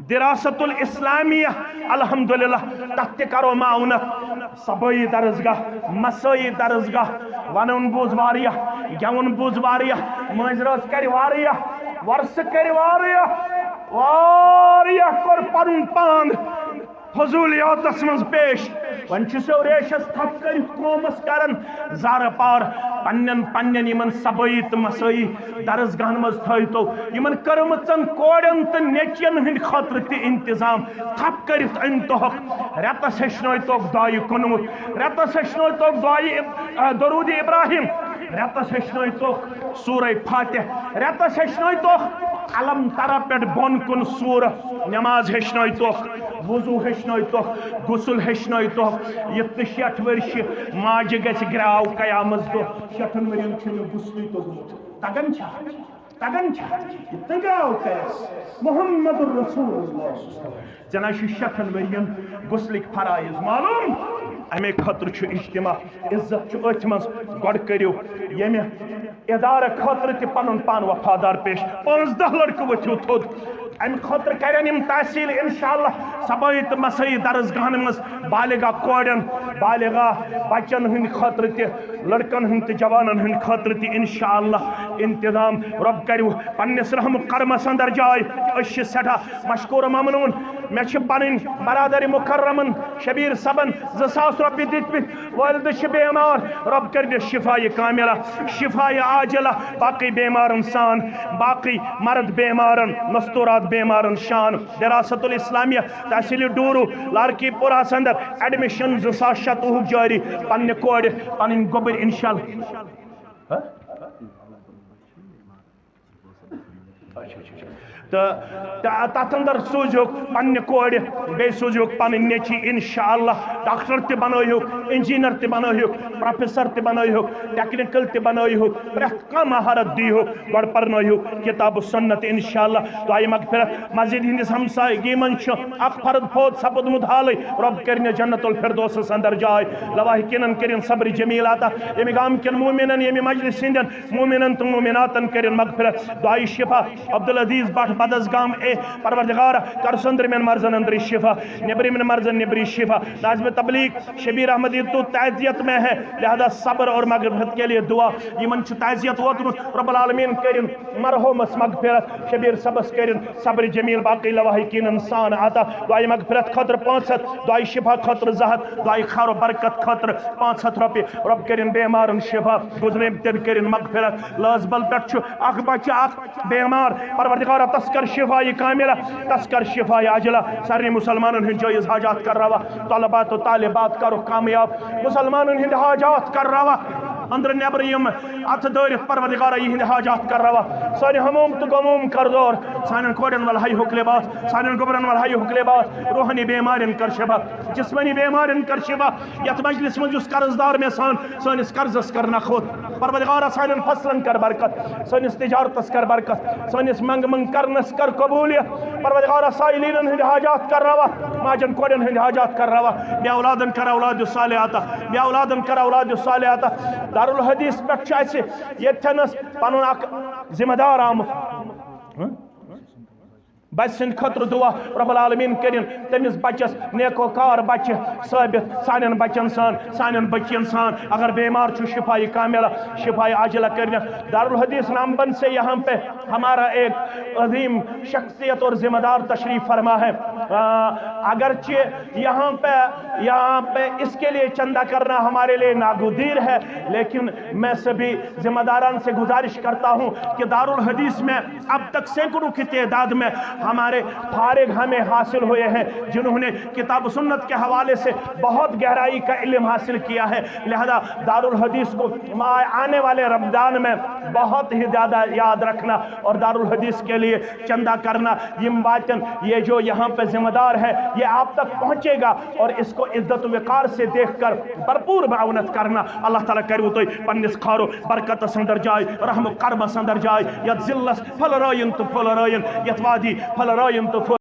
دراست الاسلامیہ، الحمدللہ، تتھ تہِ کرو معاونت۔ صبٲیی درسگاہ، مسٲیی درسگاہ، ونُن بوٗز واریاہ، گٮ۪وُن بوٗز واریاہ، مٲنٛزِ رٲژ کرِ واریاہ، ورسہٕ کرِ واریاہ، واریاہ کوٚر پنُن پان فضولیاتس منٛز پیش۔ وۄنۍ چھُ سیو ریشس تھپھ کٔرِتھ قومس کران زارٕ پار۔ پننٮ۪ن پننٮ۪ن یِمن صبٲیی تہٕ مسٲیی درسگاہن منٛز تھٲوتو یِمن کٔرمٕژن کورٮ۪ن تہٕ نیٚچوٮ۪ن ہٕنٛدِ خٲطرٕ تہِ انتظام۔ تھپھ کٔرِتھ أنۍ توہکھ، رٮ۪تس ہیٚچھنٲوتوکھ دعایہِ کُنوُہ، رٮ۪تس ہیٚچھنٲوتوکھ دعایہِ اب-، آ، درود ابراہیم، رٮ۪تس ہیٚچھنٲوتوکھ سورہ فاتح، رٮ۪تس ہیٚچھنٲوتوکھ الم ترہ پٮ۪ٹھ بۄن کُن سورہ، نماز ہیٚچھنٲوتوکھ، وضو ہیٚچھنٲوتوکھ، غسل ہیٚچھنٲوتوکھ۔ یتھ تہٕ شیٹھ ؤرشہِ ماجہِ گژھِ گراو قیامس دۄہ، شیٹھن ؤرین چھُنہٕ غسلٕے توٚگمُت۔ تگان چھا؟ تگان چھا؟ یہِ تہٕ گراو کیس؟ محمد رسول اللہ۔ ژےٚ نہ چھُ شیٹھن ؤرین غسلٕکۍ فرائض معلوم؟ امے خٲطرٕ چھُ اجتماع۔ عزت چھُ أتھۍ منٛز۔ گۄڈٕ کٔرِو ییٚمہِ ادارٕ خٲطرٕ تہِ پنُن پان وفادار پیش۔ پانٛژھ دہ لڑکہٕ ؤتھِو تھوٚد۔ امہِ خٲطرٕ کرن یِم تحصیل انشاءاللہ صبٲیی تہٕ مسٲیی درسگاہن منٛز بالغہ کورٮ۪ن، بالغہ بچن ہٕنٛدِ خٲطرٕ تہِ، لڑکن ہٕنٛدِ تہٕ جوانن ہٕنٛدِ خٲطرٕ تہِ انشاءاللہ انتظام۔ رۄب کٔرِو پننِس رحم و کرمس اندر جاے۔ أسۍ چھِ سٮ۪ٹھاہ مشکور و ممنون۔ مےٚ چھِ پنٕنۍ برادر مکرمن شبیر صٲبن زٕ ساس رۄپیہِ دِتمٕتۍ۔ والدٕ چھِ بیمار، رۄب کٔرِنَس شفایہِ کاملہ، شفایہِ عاجلہ، باقٕے بیمارن سان، باقٕے مرد بیمارن، مستورات بیمارن شان۔ دراست الاسلامیہ تحصیل ڈورو لارکی پوراہس اندر ایڈمیشن زٕ ساس شتوُہُک جٲری۔ پننہِ کورِ پنٕنۍ گوٚبٕرۍ انشاءاللہ۔ ہہ؟ اچھا، اچھا، اچھا۔ تہٕ تہٕ تتھ اندر سوٗزِہوکھ پننہِ کورِ، بیٚیہِ سوٗزِہوکھ پنٕنۍ نیٚچی، انشاءاللہ ڈاکٹر تہِ بنٲیہوکھ، انجینئر تہِ بنٲیہوکھ، پروفیسر تہِ بنٲیہوکھ، ٹیکنیکل تہِ بنٲیہوکھ، پرٛٮ۪تھ کانٛہہ مہارت دیٖہوکھ، گۄڈٕ پرنٲیہوکھ کتاب و سنت، انشاءاللہ دعایہِ مغفرت۔ مسجد ہٕنٛدِس ہمسایگی منٛز چھُ اکھ فرد فوت سپُدمُت حالٕے، رۄب کٔرِنَس جنت الفردوسس اندر جاے۔ لواحقینن کٔرِن صبر جمیل عطا، ییٚمہِ گامہٕ کٮ۪ن مومنن، ییٚمہِ مجلس ہٕنٛدٮ۪ن مومنن تہٕ مومناتن کٔرِن مغفرت۔ دعایہِ شفا عبدالعزیز بٹ بدس گام اے پروردگار، کر سندر من مرضن اندری شفا، نیبری من مرضن نیبری شفا۔ ناظم تبلیغ شبیر احمد، یہ تو تعزیت میں ہے، لہذا صبر اور مغفرت کے لیے دعا۔ یمن چھ تعزیت ووتمت، رب العالمین کرن مرحومس مغفرت، شبیر صبس کرن صبر جمیل، باقی لواحقین انسان عطا۔ دعائے مغفرت خاطر پانچ ہتھ، دعائے شفا خاطر زٕ ہتھ، دعائے خیر و برکت خاطر پانچ ہتھ رۄپیہِ۔ رب کرن بیمارن شفا، گزرمتن کرن مغفرت۔ لٲس بل پٮ۪ٹھ چھُ اکھ بچہ اکھ بیمار، پروردگارا تس کر شفا یہ کاملہ، تس کر شفا یہ عاجلہ۔ سارے مسلمانن ہند جائز حاجات کر روا، طلبات و طالبات کرو کامیاب، مسلمانن ہند حاجات کر روا۔ اندر نیبر یم اتھ دٲرِتھ پروردگارا یہند حاجات کر روا۔ سانہِ ہموم تہٕ غموم کر دور، سانٮ۪ن کورٮ۪ن ول ہیہُک لباس، سانٮ۪ن گوبرن ول ہیہُک لباس، روحانی بیمارٮ۪ن کر شفا، جسمانی بیمارٮ۪ن کر شفا۔ یتھ مجلس منٛز یُس قرض دار مےٚ سان سٲنِس قرضس کر نکھوت، پروردگارا سانٮ۪ن فصلن کر برکت، سٲنِس تجارتس کر برکت، سٲنِس منگ منگ کرنس کر قبولیت۔ پروردگارا سائلینن ہند حاجات کر روا، ماجن کورٮ۪ن ہند حاجات کر روا، مےٚ اولادن کر اولاد صالح عطا، مےٚ اولادن کر اولاد صالح عطا۔ دارالحدیث پٮ۪ٹھ چھُ اسہِ ییٚتھٮ۪نس پنُن اکھ ذمہ دار آمُت۔ بچہ سٕنٛدِ خٲطرٕ دعا، رب العالمین کٔرِن تٔمِس بچس نیکوکار بچہ ثٲبت، سانٮ۪ن بچن سان، سانٮ۪ن بچین سان۔ اگر بیمار چھُ، شفایہِ کاملہ، شفایہِ عاجلہ کٔرِنس۔ دارالحدیث رامبن سے یہاں پہ ہمارا ایک عظیم شخصیت اور ذمہ دار تشریف فرما ہے۔ آ، اگرچہ یہاں پہ، یہاں پہ اس کے لیے چندہ کرنا ہمارے لیے ناگزیر ہے، لیکن میں سبھی ذمہ داران سے گزارش کرتا ہوں کہ دارالحدیث میں اب تک سینکڑوں کی تعداد میں ہمارے فارغ ہمیں حاصل ہوئے ہیں، جنہوں نے کتاب و سنت کے حوالے سے بہت گہرائی کا علم حاصل کیا ہے۔ لہذا دارالحدیث کو آنے والے رمضان میں بہت ہی زیادہ یاد رکھنا اور دارالحدیث کے لیے چندہ کرنا۔ یم واتن، یہ جو یہاں پہ ذمہ دار ہے، یہ آپ تک پہنچے گا اور اس کو عزت و وقار سے دیکھ کر بھرپور معاونت کرنا۔ اللہ تعالیٰ کرِوٕ تۄہہِ پننِس خٲر و برکتس اندر جاے، رحم و کرمس اندر جاے، یتھ ضلعس پھٔلرٲیِن تہٕ پھٔلرٲیِن، یتھ وادی پھٔلرٲیِن تہٕ پھٔلرٲیِن۔